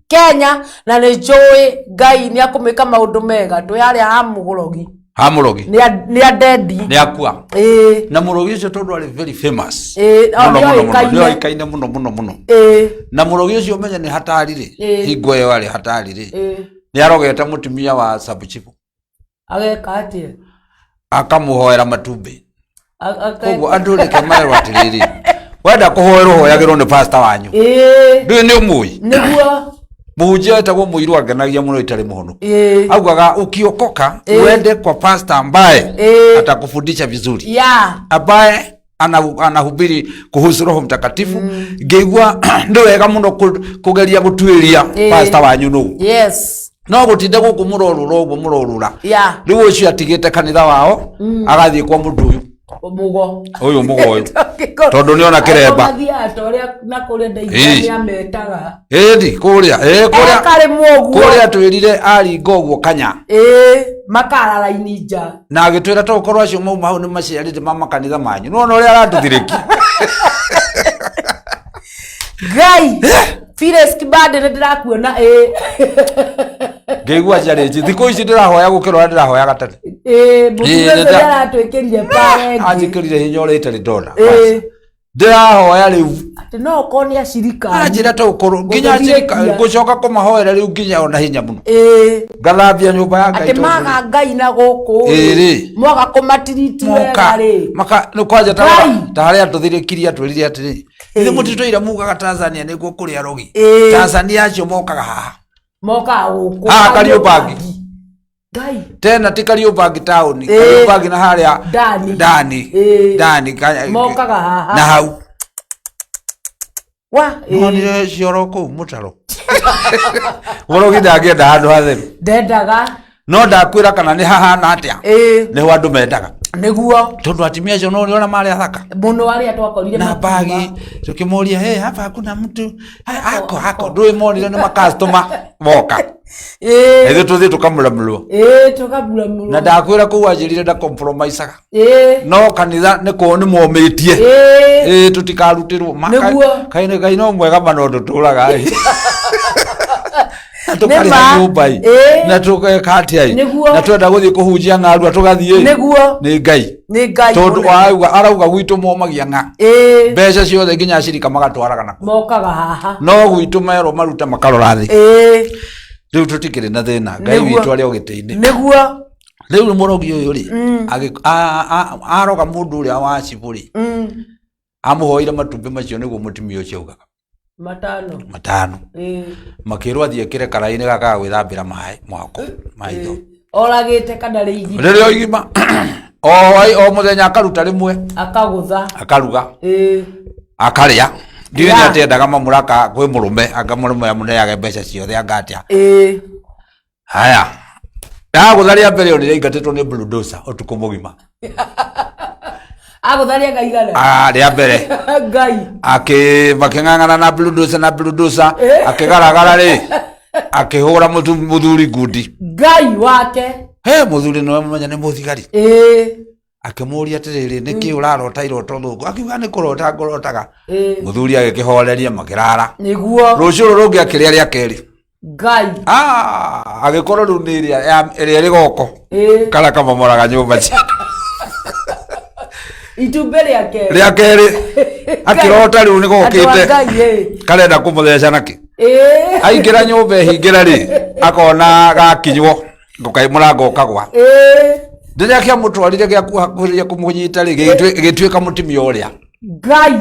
Kenya, na nĩ njũĩ Ngai nĩ akũmĩka maũndũ mega. Twĩ harĩa ha Mũgũrogi. Ha Mũrogi. Nĩ adendi. Nĩ akua. Ĩĩ. Na Mũrogi ũcio tondũ arĩ very famous. Ĩĩ, o, Mũno, mũno, mũno. nĩoĩkaine. Nĩoĩkaine mũno, mũno, mũno. Ĩĩ. Na Mũrogi ũcio ũmenye nĩ hatari rĩ. Ĩĩ. Hingo ĩyo arĩ hatari rĩ. Ĩĩ. Nĩ arogete mũtumia wa sub-chief. Ageka atĩa? Akamũhoera matumbĩ. Koguo andũ reke merwo atĩrĩrĩ, wenda kũhoerwo hoyagĩrwo nĩ pastor wanyu. Ĩĩ. Ndũĩ nĩ ũmũĩ? Nĩguo. Mũhunjia wetagwo Mũirũ angenagia mũno itarĩ mũhonoku. Ĩĩ. Augaga ukiokoka Ĩĩ. uende kwa pastor ambaye Ĩĩ. atakufundisha vizuri. Ya. Ambaye anahubiri kuhusu Roho Mtakatifu. Ngĩigua nĩ wega mũno kũgeria gũtuĩria Ĩĩ. pastor wanyu nũ. Yes. No gũtinda gũkũ mũrorũra ũguo mũrorũra. Ya. Rĩu ũcio atigĩte kanitha wao agathiĩ kwa mũndũ ũyũ. Mũgo. Ũyũ mũgo ũyũ. Tondũ nĩona kĩremba. Mathiaga ta ũrĩa na kũrĩa ndaigua Ĩĩ. nĩametaga. Ĩni kũrĩa, ĩĩ kũrĩa. Ekarĩ mũguo. Kũrĩa twĩrire aringa ũguo kanya. Ĩĩ, makara raini nja. Na agĩtwĩra to ũkorwo acio mauma hau nĩ maciarĩte ma makanitha manyu. Nĩwona ũrĩa aratũthirĩkia. Ngai. Phyllis Kibande nĩ ndĩrakuona, ĩĩ. Ngĩigua challenge. Thikũ ici ndĩrahoya gũkĩra ũrĩa ndĩrahoyaga tene. Ĩĩ, mũtumia Ĩĩ, ũcio nĩaratwĩkĩrire pare ĩngĩ. Anjĩkĩrire hinya ũrĩa itarĩ ndona. Ĩĩ. Ndĩrahoya rĩu. Atĩ no ũkorwo nĩ acirika. Anjĩra to ũkorwo nginya Gũtũthirĩkia. acirika ngũcoka kũmahoera rĩu nginya ona hinya mũno. Ĩĩ. Ngathambia nyũmba ya Ngai Atĩ tondũ maga Ngai na gũkũ Ĩĩ rĩ. Mwaga kũmatiriti Moka, wega rĩ. maka nĩ kwanja Ngai. ta harĩa atũthirĩkirie atwĩrire atĩrĩ, Ithe mũtitũire mugaga Tanzania nĩkuo kũrĩ arogi. Ĩĩ. Tanzania acio mokaga haha. Mokaga gũkũ. Haha Kariobangi. Ngai. Tena ti Kariobangi taũni. Ĩĩ. Kariobangi na harĩa Ndani. Ndani. Ĩĩ. Ndani. Mokaga haha. Na hau. Wa. Ĩĩ. Nonire cioro kũu mũtaro. Mũrogi ndangĩenda handũ hatheru. Ndendaga. No ndakwĩra kana nĩ hahana atĩa. Ĩĩ. Nĩho andũ mendaga. Nĩguo. Tondũ atumia acio no ũrĩona marĩ athaka. Mũno arĩa twakorire Na makiuga. bagi tukĩmũria hey, hapa hakuna mtu Hey, ako ako ndũĩ monire nĩ makastoma moka. Ĩĩ. Ithuĩ tũthiĩ tũkamũramũrwo. Ĩĩ tũkaburamũrwo. Na ndakwĩra kũu anjĩrire nda compromisaga. Ĩĩ. No kanitha nĩ kũo nĩ momĩtie. Ĩĩ. Ĩĩ tũtikarutĩrwo. Nĩguo. Kaĩ Ngai no mwega ma no ndũtũraga ĩ. Na tũkarĩha Nĩma. nyũmba ĩ. Ĩĩ. Na tũgeka atĩa ĩ. Nĩguo. Na twenda gũthiĩ kũhunjia ng'arua tũgathiĩ ĩ. Nĩguo. Nĩ Ngai. Nĩ Ngai. Tondũ mũnene. arauga gwitũ momagia ng'a. Ĩĩ. Mbeca ciothe nginya acirika magatwaraga nakuo. Mokaga haha. No gwitũ merwo maruta makarora thĩ. Ĩĩ. Rĩu tũtikĩrĩ na thĩna. Ngai Nĩguo. witũ arĩ o gĩtĩ-inĩ. Nĩguo. Rĩu mũrogi ũyũ rĩ, aroga mũndũ ũrĩa wa cibũ rĩ, amũhoire matumbĩ macio nĩguo mũtumia ũcio augaga. Matano. Matano. Ĩĩ. Makĩrwo athiĩ ekĩre karaĩ-inĩ gaka ga gwĩthambĩra maĩ moko maitho. Oragĩte kana rĩ igima. Rĩrĩa igima o o mũthenya akaruta rĩmwe Akagũtha. akaruga Ĩĩ. akarĩa. Ndiũĩ nĩ Ya. atĩ endaga mamũraka kwĩ mũrũme anga mũrũme amũneage mbeca ciothe anga atĩa. Ĩĩ. Haya. Ndagũtha rĩa mbere onire aingatĩtwo nĩ bulldozer ũtukũ mũgima. Agũtha rĩa ngaigana. Ah, rĩa mbere. Ngai. Akĩ makĩng'ang'ana na bulldozer na bulldozer akĩgaragara rĩ akĩhũra mũthuri ngundi. Ngai wake. He mũthuri nĩwe mũmenya nĩ mũthigari. Ĩĩ. Akĩmũria atĩrĩrĩ nĩkĩ ũrarota iroto thũku? Akiuga nĩ kũrota ngũrotaga. Ĩĩ. Mũthuri agĩkĩhoreria makĩrara. Nĩguo. Rũciũ rũrũ rũngĩ akĩrĩa rĩa kerĩ. Ngai. Ah, agĩkorwo rĩu nĩ ĩrĩa ĩrĩ goko. Ĩĩ. Karĩa kamomoraga nyũmba cia Itumbĩ rĩa kerĩ. rĩa kerĩ akĩrota rĩu nĩ Andũ a gokĩte Ngai ĩĩ. karenda kũmũtheca nakĩ Ĩĩ. aingĩra nyũmba ĩhingĩra rĩ akona gakinywo mũrango ũkagwa Ĩĩ. rĩrĩa kĩamũtwarire gĩakuhĩrĩria kũmũnyita rĩ gĩgĩtuĩka mũtumia ũrĩa Ngai.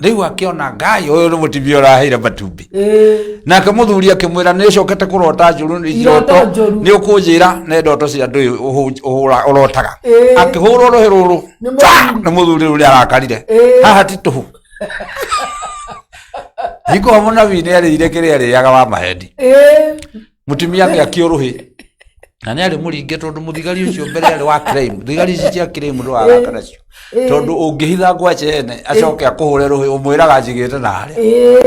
rĩu akĩona Ngai ũyũ nĩ mũtumia ũraheire matumbĩ Ĩĩ. nake mũthuri akĩmwĩra nĩ ũcokete kũrota njũru Iroto iroto njũru. nĩ ũkũnjĩra nĩ ndoto cia ndũĩ ũrotaga Ĩĩ. akĩhũrwo rũhĩ rũrũ Nĩ mũthuri. nĩ mũthuri ũrĩa arakarire Ĩĩ. haha ti tũhũ hingo mũnabii nĩ arĩire kĩrĩa arĩaga wa mahendi Ĩĩ. mũtumia agĩakio rũhĩ na nĩ arĩ mũringe tondũ mũthigari ũcio mbere arĩ wa crime thigari ici cia crime ndũraraka nacio Ĩĩ. tondũ ũngĩhitha ngwace ene acoke akũhũre rũhĩ ũmwĩraga njigĩte na harĩa Ĩĩ.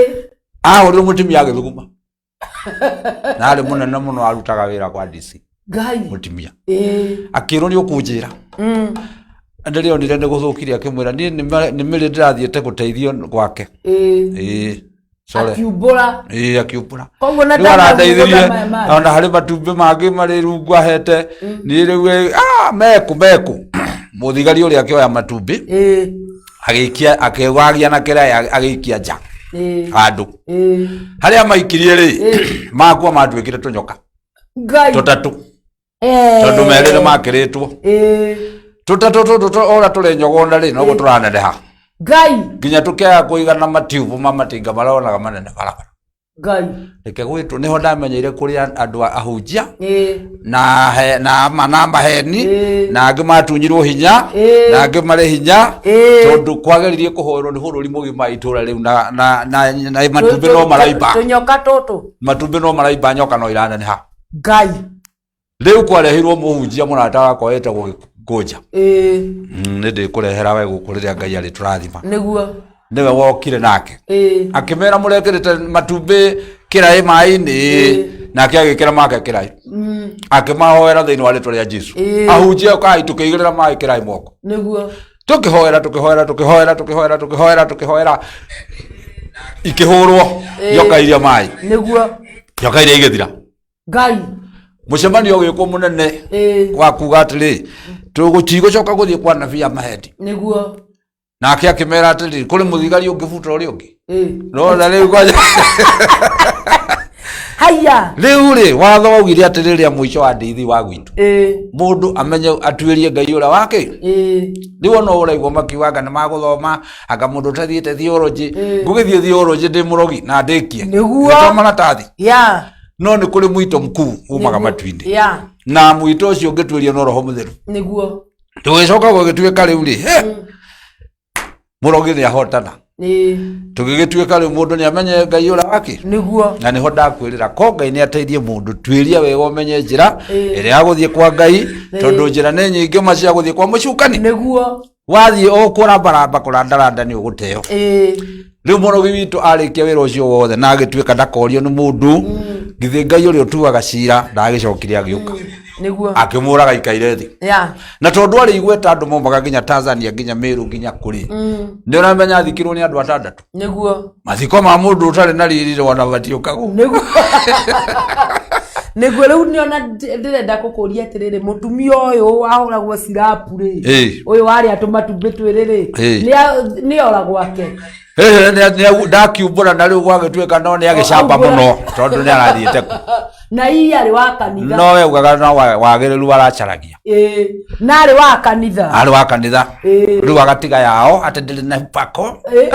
ahũrirwo mũtumia agĩthuguma na arĩ mũnene mũno arutaga wĩra kwa DC Ngai. mũtumia Ĩĩ. akĩrwo nĩ ũkũnjĩra rĩrĩa onire nĩ gũthũkire akĩmwĩra niĩ nĩ mĩrĩ ndĩrathiĩte gũteithio gwake Ĩĩ. ĩĩ sorry Akiumbũra. ĩĩ akiumbũra Koguo na rĩu ndanaguthũka arandeithirie maya mangĩ. ona harĩ matumbĩ mangĩ marĩ rungu ahete niĩ rĩu meku meku mũthigari ũrĩa akĩoya matumbĩ Ĩĩ. agĩikia akĩwagia na kĩraĩ agĩikia nja Ĩĩ. handũ Ĩĩ. harĩa maikirie rĩ makua matuĩkire tũnyoka Ngai. tũtatũ Ĩĩ. tondũ merĩ nĩ makĩrĩtwo Ĩĩ. tũtatũ tũtũ ora tũrĩ nyogona rĩ noguo tũraneneha Ngai. nginya tũkĩaga kũigana matiubu ma matinga maronaga manene barabara Ngai. reke gwĩtwo nĩho ndamenyeire kũrĩ andũ ahunjia Ĩĩ. na na na maheni Ĩĩ. na angĩ matunyirwo hinya Ĩĩ. na angĩ marĩ hinya Ĩĩ. tondũ kwageririe kũhoerwo nĩ bũrũri mũgima itũra rĩu na na na na matumbĩ no maraimba Tũnyoka tũtũ. matumbĩ no maraimba nyoka no iraneneha Ngai. rĩu kwarehirwo mũhunjia mũrata wakwa wetagwo Gĩkũnja Ĩĩ. Nĩ ndĩkũrehera we gũkũ rĩrĩa Ngai arĩtũrathima Nĩguo. nĩwe wokire nake Ĩĩ. akĩmera mũrekĩrĩte matumbĩ kĩraĩ maĩ-inĩ nake agĩkĩra make kĩraĩ akĩmahoera thĩinĩ wa rĩtwa rĩa Jesu Ĩĩ. ahunjia kai tũkĩigĩrĩra maĩ kĩraĩ moko Nĩguo. tũkĩhoera tũkĩhoera tũkĩhoera tũkĩhoera tũkĩhoera tũkĩhoera ikĩhũrwo nyoka iria maĩ Nĩguo. nyoka iria igĩthira Ngai. mũcemanio ũgĩkwo mũnene Ĩĩ. wa kuga atĩrĩ tũtigũcoka gũthiĩ kwa nabii a mahendi Nĩguo. nake akĩmera atĩrĩ kũrĩ mũthigari ũngĩbuta ũrĩa ũngĩ Ĩĩ. nona rĩu kwanja Haya. Rĩu rĩ, watho waugire atĩ rĩrĩa mũico wa ndeithi wa gwitũ, Ĩĩ. mũndũ amenye atuĩrie Ngai ũrĩa wake. Ĩĩ. Rĩu ona ũraigua makiuga anga nĩ magũthoma, anga mũndũ ũtathiĩte theology. Ngũgĩthiĩ theology ndĩ mũrogi na ndĩkie? Nĩguo. Nĩtwa maratathi. Ya. No nĩ kũrĩ mwito mkuu umaga matu-inĩ, Ya. na mwito ũcio ũngĩtuĩrio no Roho Mũtheru. Nĩguo. Tũgĩcoka gũgĩtuĩka rĩu rĩ, he, mũrogi nĩ ahotana. Ĩĩ. Tũgĩgĩtuĩka rĩu mũndũ nĩ amenye Ngai ũrĩa wake. Nĩguo. Na nĩho ndakwĩrĩra ko Ngai nĩ ateithie mũndũ, tuĩria wega ũmenye njĩra Ĩĩ. ĩrĩa ya gũthiĩ kwa Ngai, tondũ njĩra nĩ nyingĩ ma cia gũthiĩ kwa mũcukani. Nĩguo. Wathiĩ o kũrambaramba kũrandaranda nĩ ũgũteo. Ĩĩ. Rĩu mũrogi witũ arĩkia wĩra ũcio wothe na agĩtuĩka ndakorio nĩ mũndũ, githĩ Ngai ũrĩa ũtuaga cira ndagĩcokire agĩũka Nĩguo. akĩmũraga ikaire thĩ? Ya. Na tondũ arĩ igweta, andũ maumaga nginya Tanzania, nginya Meru, nginya kũrĩ. Nĩ ũramenya athikirwo nĩ andũ atandatũ. Nĩguo. Mathiko ma mũndũ ũtarĩ na riri ona matiũkagwo. Nĩguo, nĩguo. Rĩu nĩona ndĩrenda kũkũria atĩrĩrĩ, mũtumia ũyũ wahũragwo cirapu rĩ, Ĩĩ. ũyũ warĩa tũmatumbĩ twĩrĩ rĩ, Ĩĩ. nĩ ora gwake? Ĩhĩ, ndakiumbũra na rĩu gwagĩtuĩka no nĩ agĩcamba Aumbũra. mũno tondũ nĩ arathiĩte ku. Na ii arĩ wa kanitha? No we ugaga no wagĩrĩru aracaragia. Ĩĩ, na arĩ wa kanitha. Arĩ wa kanitha. Ĩĩ. Rĩu agatiga yao atĩ ndĩrĩ na upako. Ĩĩ,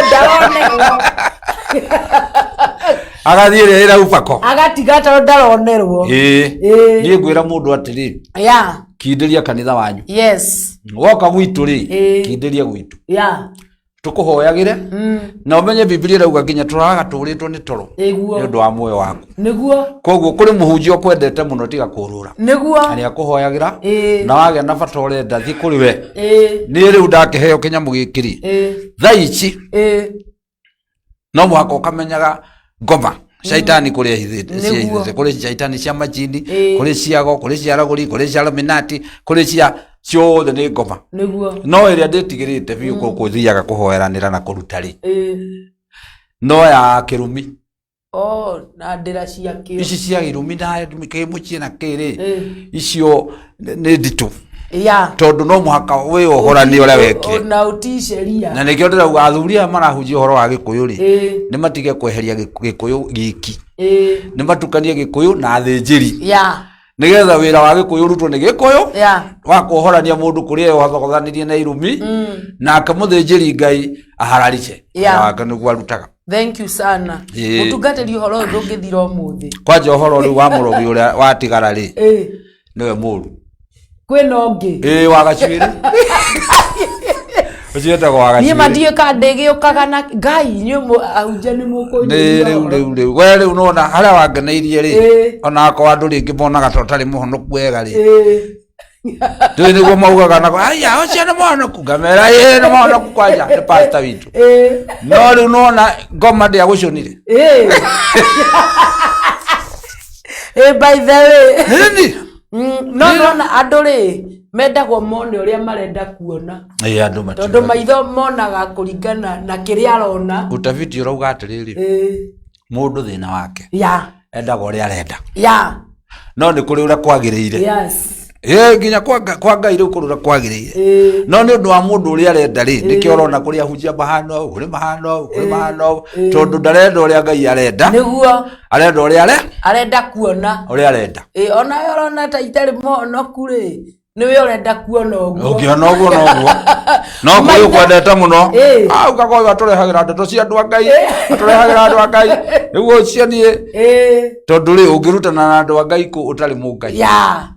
ndaronerwo. Agathiĩ ĩrĩa ĩra upako. Agatiga tondũ ndaronerwo. Ĩĩ. Ĩĩ. Niĩ ngwĩra mũndũ atĩrĩ, Ya. kindĩria kanitha wanyu. Yes. Woka gwitũ rĩ, Ĩĩ. kindĩria gwitũ, Ya. tũkũhoyagĩre, na ũmenye Bibilia ĩrauga nginya tũraraga tũrĩtwo nĩ toro Nĩguo. nĩ ũndũ wa muoyo waku. Nĩguo. Koguo kũrĩ mũhunjia ũkwendete mũno, tiga kũrũra. Nĩguo. Na nĩakũhoyagĩra. Ĩĩ. Na wagĩa na bata ũrenda, thiĩ kũrĩ we. Ĩĩ. Niĩ rĩu ndakĩheo kĩnyamũ gĩkĩ rĩ, Ĩĩ. thaa ici Ĩĩ. no mũhaka ũkamenyaga ngoma caitani kũrĩa ehithĩte. Nĩguo. Ciehithĩte kũrĩ caitani cia majini, Ĩĩ. kũrĩ ciago, kũrĩ cia ragũri, kũrĩ cia luminati, kũrĩ cia ciothe nĩ ngoma. Nĩguo. No ĩrĩa ndĩtigĩrĩte biũ kũkũ thiaga kũhoeranĩra na kũruta rĩ, Ĩĩ. no ya kĩrumi. Oh, na ndĩra ciakĩo. Ici cia irumi na kĩmũciĩ na kĩrĩ, Ĩĩ. icio nĩ nditũ, Ya. tondũ no mũhaka wĩohoranie ũrĩa wekire. Na ũtii sheria. Na nĩkĩo ndĩrauga athuri aya marahunjia ũhoro wa Gĩkũyũ rĩ, Ĩĩ. nĩ matige kweheria Gĩkũyũ gĩki, Ĩĩ. nĩ matukanie Gĩkũyũ na athĩnjĩri, Ya. nĩgetha wĩra wa Gĩkũyũ ũrutwo nĩ Gĩkũyũ Ya. wa kuohorania mũndũ kũrĩa yohothanirie na irumi, nake mũthĩnjĩri Ngai ahararice Yeah. wĩra wake nĩguo arutaga. Thank you sana. Ĩĩ. Mũtungatĩri, ũhoro ũyũ ndũngĩthira ũmũthĩ. Kwanja ũhoro rĩu wa mũrogi ũrĩa watigara rĩ, Ĩĩ. nĩwe mũru. Kwĩna ũngĩ? Ĩĩ, wa gacuĩrĩ ũcio etagwo wa Niĩ ma gacuĩrĩ. ndiũĩ kana ndĩgĩũkaga na Ngai inyuĩ ahunjia nĩ Nĩ mũkũnjĩria rĩu ũhoro. Rĩu we rĩu nona harĩa wangeneirie rĩ, Ĩĩ. ona akorwo andũ rĩngĩ monaga ta ũtarĩ mũhonoku wega rĩ, Ĩĩ. ndũĩ nĩguo maugaga nako aya ũcio nĩ mũhonoku, ngamera ĩĩ nĩ mũhonoku, kwanja nĩ pastor witũ. Ĩĩ. No rĩu nona ngoma ndĩagũcũnire. Ĩĩ. Ĩĩ, by the way. Nĩni. No nona andũ rĩ mendagwo mone ũrĩa marenda kuona, Ĩĩ, andũ tondũ matiugaga. maitho monaga kũringana na kĩrĩa arona. Utafiti ũrauga atĩrĩrĩ, Ĩĩ. mũndũ thĩna wake Ya. endaga ũrĩa arenda, Ya. no nĩ kũrĩ ũrĩa kwagĩrĩire. Yes. Ĩĩ, nginya kwa Ngai rĩu kũrĩ ũrĩa kwagĩrĩire. Ĩĩ. No nĩ ũndũ wa mũndũ ũrĩa arenda rĩ, nĩkĩo ũrona kũrĩ ahunjia mahana ũũ, kũrĩ mahana ũũ, kũrĩ mahana ũũ, tondũ ndarenda ũrĩa Ngai arenda. Nĩguo. Arenda ũrĩa are Arenda kuona. Ũrĩa arenda. Ĩĩ, onawe ũrona ta itarĩ mũhonoku rĩ, nĩwe ũrenda kuona ũguo. Ũngĩona ũguo noguo, no kũrĩ ũkwendete mũno. Ĩĩ. Ah, ugaga ũyũ atũrehagĩra ndeto cia andũ a Ngai, atũrehagĩra andũ a Ngai nĩguo ũcio niĩ, Ĩĩ. tondũ rĩ, ũngĩrutana na andũ a Ngai kũ ũtarĩ mũngai? Ya.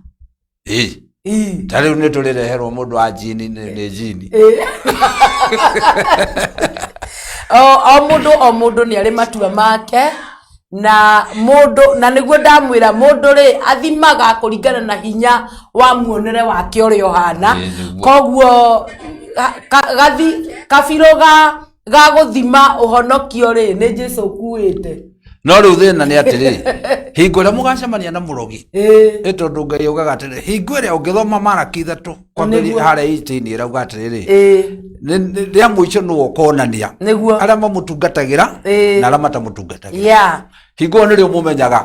Ĩĩ. Ĩĩ. Ta rĩu nĩ tũrĩreherwo mũndũ wa jini, nĩ jini. Ĩĩ. O mũndũ, o mũndũ nĩ arĩ matua make na mũndũ, na nĩguo ndamwĩra mũndũ rĩ athimaga kũringana na hinya wa muonere wake ũrĩa ũhana. Ĩĩ, nĩguo. Koguo gathi kabirũ ga gũthima ũhonokio rĩ, nĩ Jesu ũkuĩte. No rĩu thĩna nĩ atĩrĩ, hingo ĩrĩa mũgacemania na mũrogi, Ĩĩ. ĩ tondũ Ngai augaga atĩrĩ, hingo ĩrĩa ũngĩthoma Maraki 3 kwambĩrĩria Nĩguo. harĩa 18 ĩrauga atĩrĩrĩ, Ĩĩ. rĩa mũico nĩwe ũkonania Nĩguo. arĩa mamũtungatagĩra Ĩĩ. na arĩa matamũtungatagĩra. Ya. Hingo ĩyo nĩrĩo mũmenyaga,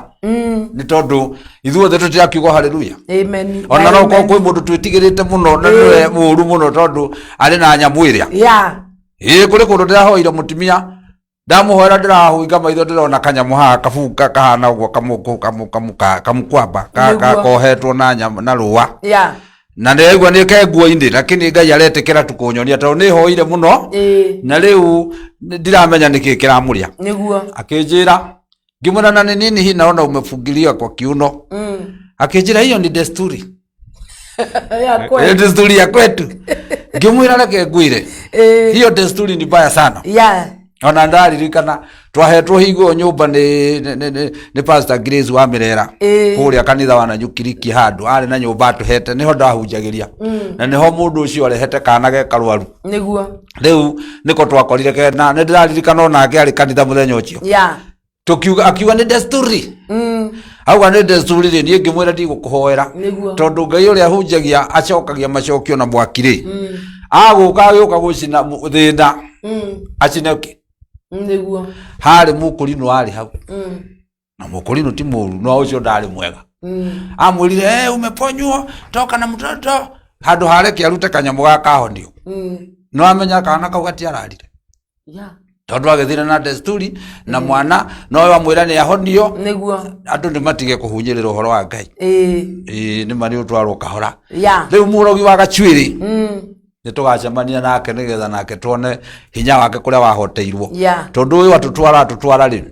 nĩ tondũ ithuothe tũtirakiuga haleluya. Amen. Ona no Amen. korwo kwĩ mũndũ twĩtigĩrĩte mũno na nĩwe mũũru mũno tondũ arĩ na nyamũ ĩrĩa. Ya. Ĩĩ, kũrĩ kũndũ ndĩrahoire mũtumia. Ndamũhoera ndĩrahuinga maitho ndĩrona kanyamũ haha kabunga kahana ũguo kamukwamba Nĩguo. kohetwo na nyama na rũa. Ya. Na ndĩraigua nĩ ke nguo-inĩ, lakini Ngai aretĩkĩra tu kũnyonia tondũ nĩ hoire mũno. Ĩĩ. Na rĩu ndiramenya nĩkĩ kĩramũrĩa. Nĩguo. Akĩnjĩra, ngĩmwĩra, na nĩ nini hii naona umefungilia kwa kiuno? Akĩnjĩra, hiyo ni desturi. Ya Hiyo kweli. desturi ya kwetu. Ngĩmwĩra, reke ngwĩre, Ĩĩ. hiyo desturi ni mbaya sana. Ya. Ona ndaririkana twahetwo hingo nyũmba nĩ Pastor Grace wa Mirera kũrĩa kanitha wa Nanyukiriki, handũ arĩ na nyũmba atũhete, nĩho ndahunjagĩria na nĩho mũndũ ũcio arehete kana ge karwaru. Nĩguo. Rĩu nĩko twakorire kena, nĩ ndĩraririkana onake arĩ kanitha mũthenya ũcio. Ya. Tukiuga, akiuga nĩ desturi. Auga nĩ desturi rĩ, niĩ ngĩmwĩra ndigũkũhoera. Nĩguo. Tondũ Ngai ũrĩa hunjagia acokagia macokio na mwaki rĩ, agũka agĩũka gũcina thĩna acine kĩ. Nĩguo. Harĩ mũkũrinũ arĩ hau, na mũkũrinũ ti mũru, no ũcio ndarĩ mwega. Amwĩrire, "Eh, umeponywo, toka na mtoto." Handũ hareke arute kanyamũ gaka kahonio, no amenya kana kau gatiararire. Ya. Tondũ agĩthire na desturi na mwana no amwĩra nĩ ahonio. Nĩguo. Andũ nĩ matige kũhunyĩrĩra ũhoro wa Ngai. Ĩĩ. Ĩĩ, nĩ ma nĩ ũtwarwo kahora. Ya. Rĩu mũrogi wa gacuĩrĩ nĩ tũgacemania nake nĩgetha nake tuone hinya wake kũrĩa wahoteirwo. Ya. Tondũ ũyũ atũtwara atũtwara rĩ,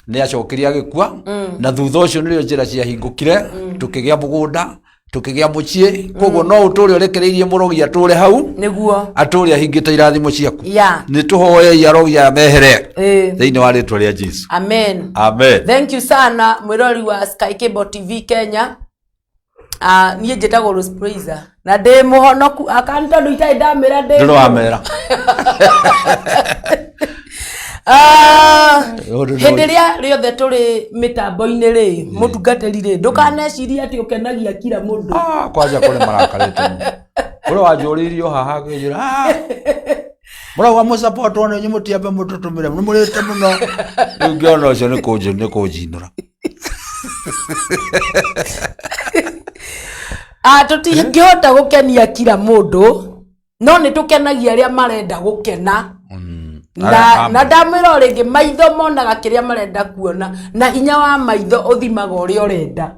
nĩ acokirie agĩkua, na thutha ũcio nĩrĩo njĩra ciahingũkire, tũkĩgĩa mũgũnda, tũkĩgĩa mũciĩ. Koguo no ũtũre ũrekereirie mũrogi atũre hau, Nĩguo. atũre ahingĩte irathimo ciaku. Ya. Nĩ tũhoei arogi aya mehere Ĩĩ. thĩinĩ wa rĩtwa rĩa Jesu. Amen. Amen. Thank you sana, mwĩrori wa Sky Cable TV Kenya. Niĩ njĩtagwo Rose Praiser na ndĩ mũhonoku akani tondũ itarĩ ndamĩra ndĩ. Ndũrĩ wamera. Ah, Ũndũ nĩ hĩndĩ ĩrĩa rĩothe tũrĩ mĩtambo-inĩ rĩ, mũtungatĩri rĩ, ndũkanecirie atĩ ũkenagia kira mũndũ. Ah, kwanja kũrĩ marakarĩte mũno, kũrĩ wanjũrĩirio haha akĩnjĩra, "Ah, mũrauga mũsupport ona inyuĩ mũtiambe mũtũtũmĩre, nĩ mũrĩte mũno." Rĩu ngĩona ũcio nĩ kũnjinũra. Ah, tũtingĩhota gũkenia kira mũndũ, no nĩ tũkenagia arĩa marenda gũkena. Na ndamwĩra o rĩngĩ, maitho monaga kĩrĩa marenda kuona, na hinya wa maitho ũthimaga ũrĩa ũrenda.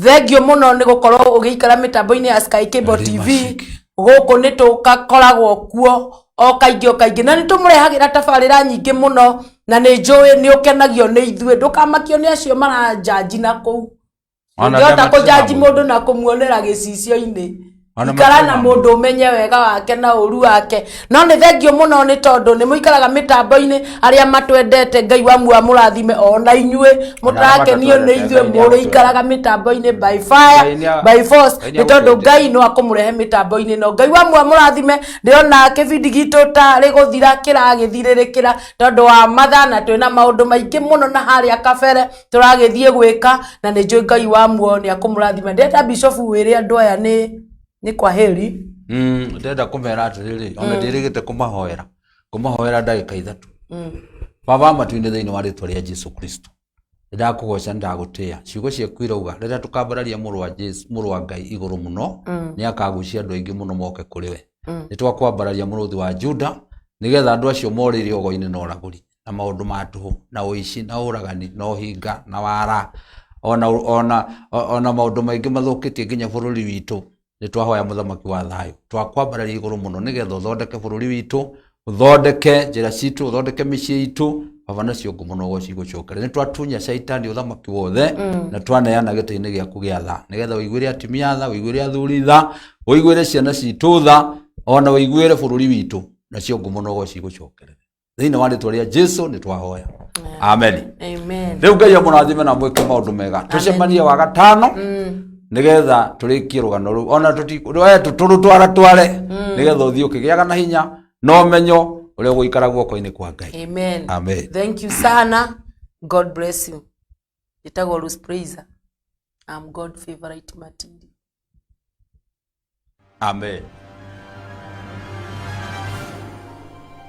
Thengio mũno nĩ gũkorwo ũgĩikara mĩtambo-inĩ ya Sky Cable Very TV. much. Gũkũ nĩ tũgakoragwo kuo o kaingĩ o kaingĩ, na nĩ tũmũrehagĩra tabarĩra nyingĩ mũno, na nĩ njũĩ nĩ ũkenagio nĩ ithuĩ. Ndũkamakio nĩ acio maranjanji na kũu. Ona Ũngĩhota arĩa kũjanji matirĩ mũndũ na kũmuonera gĩcicio-inĩ, Ona ikara na matirĩ mũndũ ũmenye wega wake na ũru wake. No nĩ thengio mũno nĩ tondũ nĩ mũikaraga mĩtambo-inĩ, arĩa matwendete, Ngai wa muoyo amũrathime. Ona inyuĩ mũtarakenio nĩ matatwendete, ithuĩ Ngai nĩ mũrĩikaraga mĩtambo-inĩ by fire, Ngai nĩ by force, Ngai nĩ nĩ tondũ agũtwendete. Ngai no akũmũrehe mĩtambo-inĩ. No Ngai wa muoyo amũrathime. Ndĩrona kĩbindi gitũ tarĩ gũthira kĩragĩthirĩrĩkĩra tondũ wa mathaa, na twĩna maũndũ maingĩ mũno na harĩa kabere tũragĩthiĩ gwĩka, na nĩ njũĩ Ngai wa muoyo nĩ akũmũrathima. Ndĩrenda bishofu wĩre andũ aya nĩ kwaheri. Ndĩrenda kũmera atĩrĩrĩ, ona ndĩrĩgĩte kũmahoera ndagĩka 3. Baba wa matu-inĩ, thĩinĩ wa rĩtwa rĩa Jesu Kristo, nĩndakũgoca, nĩndagũtĩĩa. Ciugo ciaku irauga rĩrĩa tũkambararia mũrũ wa Jesu, mũrũ wa Ngai igũrũ mũno, nĩ akagucia andũ aingĩ mũno moke kũrĩ we. Nĩ twakwambararia mũrũthi wa Juda, nĩgetha andũ acio morĩire ũgo-inĩ na ũragũri na maũndũ ma tũhũ na ũici na ũragani na ũhinga na wara ona maũndũ maingĩ mathũkĩtie nginya bũrũri witũ, nĩ twahoya mũthamaki wa thayũ, twakwambararia igũrũ mũno nĩgetha ũthondeke bũrũri witũ, ũthondeke njĩra citũ, ũthondeke mĩciĩ itũ, Baba, nacio ngumo no cigũcokera. Nĩ twatunya caitani ũthamaki wothe na twaneana gĩtĩ-inĩ gĩaku gĩa tha, nĩgetha ũiguĩre atumia tha, ũiguĩre athuri tha, ũiguĩre ciana citũ tha, ona ũiguĩre bũrũri witũ, nacio ngumo no cigũcokerere. Thĩinĩ wa rĩtwa rĩa Jesu nĩ twahoya, amen. Amen. Rĩu Ngai amũrathime na mwĩke maũndũ mega. Tũcemanie wa gatano nĩgetha tũrĩkie rũgano rũu, ona tũrũtwara tware, nĩgetha ũthiĩ ũkĩgĩaga na hinya na ũmenyo ũrĩa ũgũikara guoko-inĩ kwa Ngai. Amen. Amen. Thank you sana. God bless you. Njĩtagwo Rose Praiser. I'm God favorite material. Amen.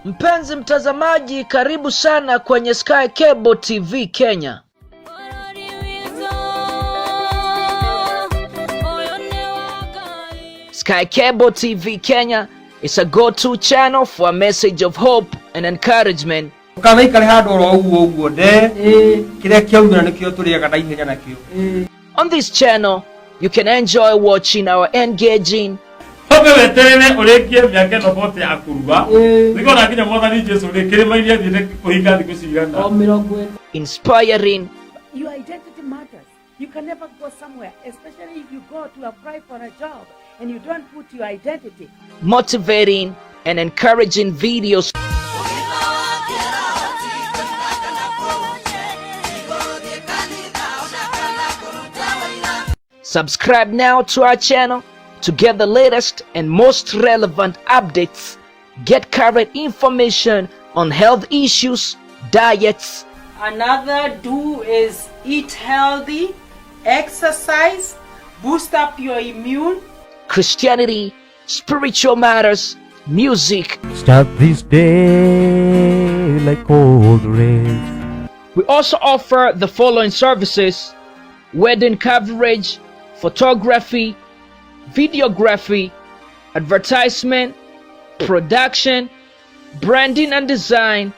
Mpenzi mtazamaji, karibu sana kwenye Sky Cable TV Kenya. Bũrũri witũ ũyũ nĩ wa Ngai. Sky Cable TV Kenya is a go-to channel for a message of hope and encouragement. Ndũkanaikare handũ oro ũguo ũguo nde kĩrĩa kĩaumĩra nĩkĩo tũrĩaga na ihenya nakĩo. On this channel, you can enjoy watching our engaging Wambe weterere ũrĩkie mĩaka ĩno bote ya kũrua nĩguo na nginya mwathani Jesu rĩ kĩrĩma-inĩ athiĩte kũhinga thikũ cigana. inspiring, Your identity matters. You can never go somewhere, especially if you go to apply for a job and you don't put your identity. motivating, and encouraging videos. Subscribe now to our channel to get the latest and most relevant updates. Get current information on health issues, diets, Another do is eat healthy, exercise, boost up your immune. Christianity, spiritual matters, music. Start this day like all the rest. We also offer the following services: wedding coverage, photography, videography, advertisement, production, branding and design,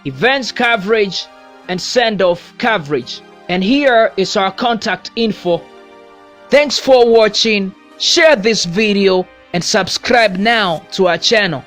events coverage, and send-off coverage. And here is our contact info. Thanks for watching. Share this video and subscribe now to our channel.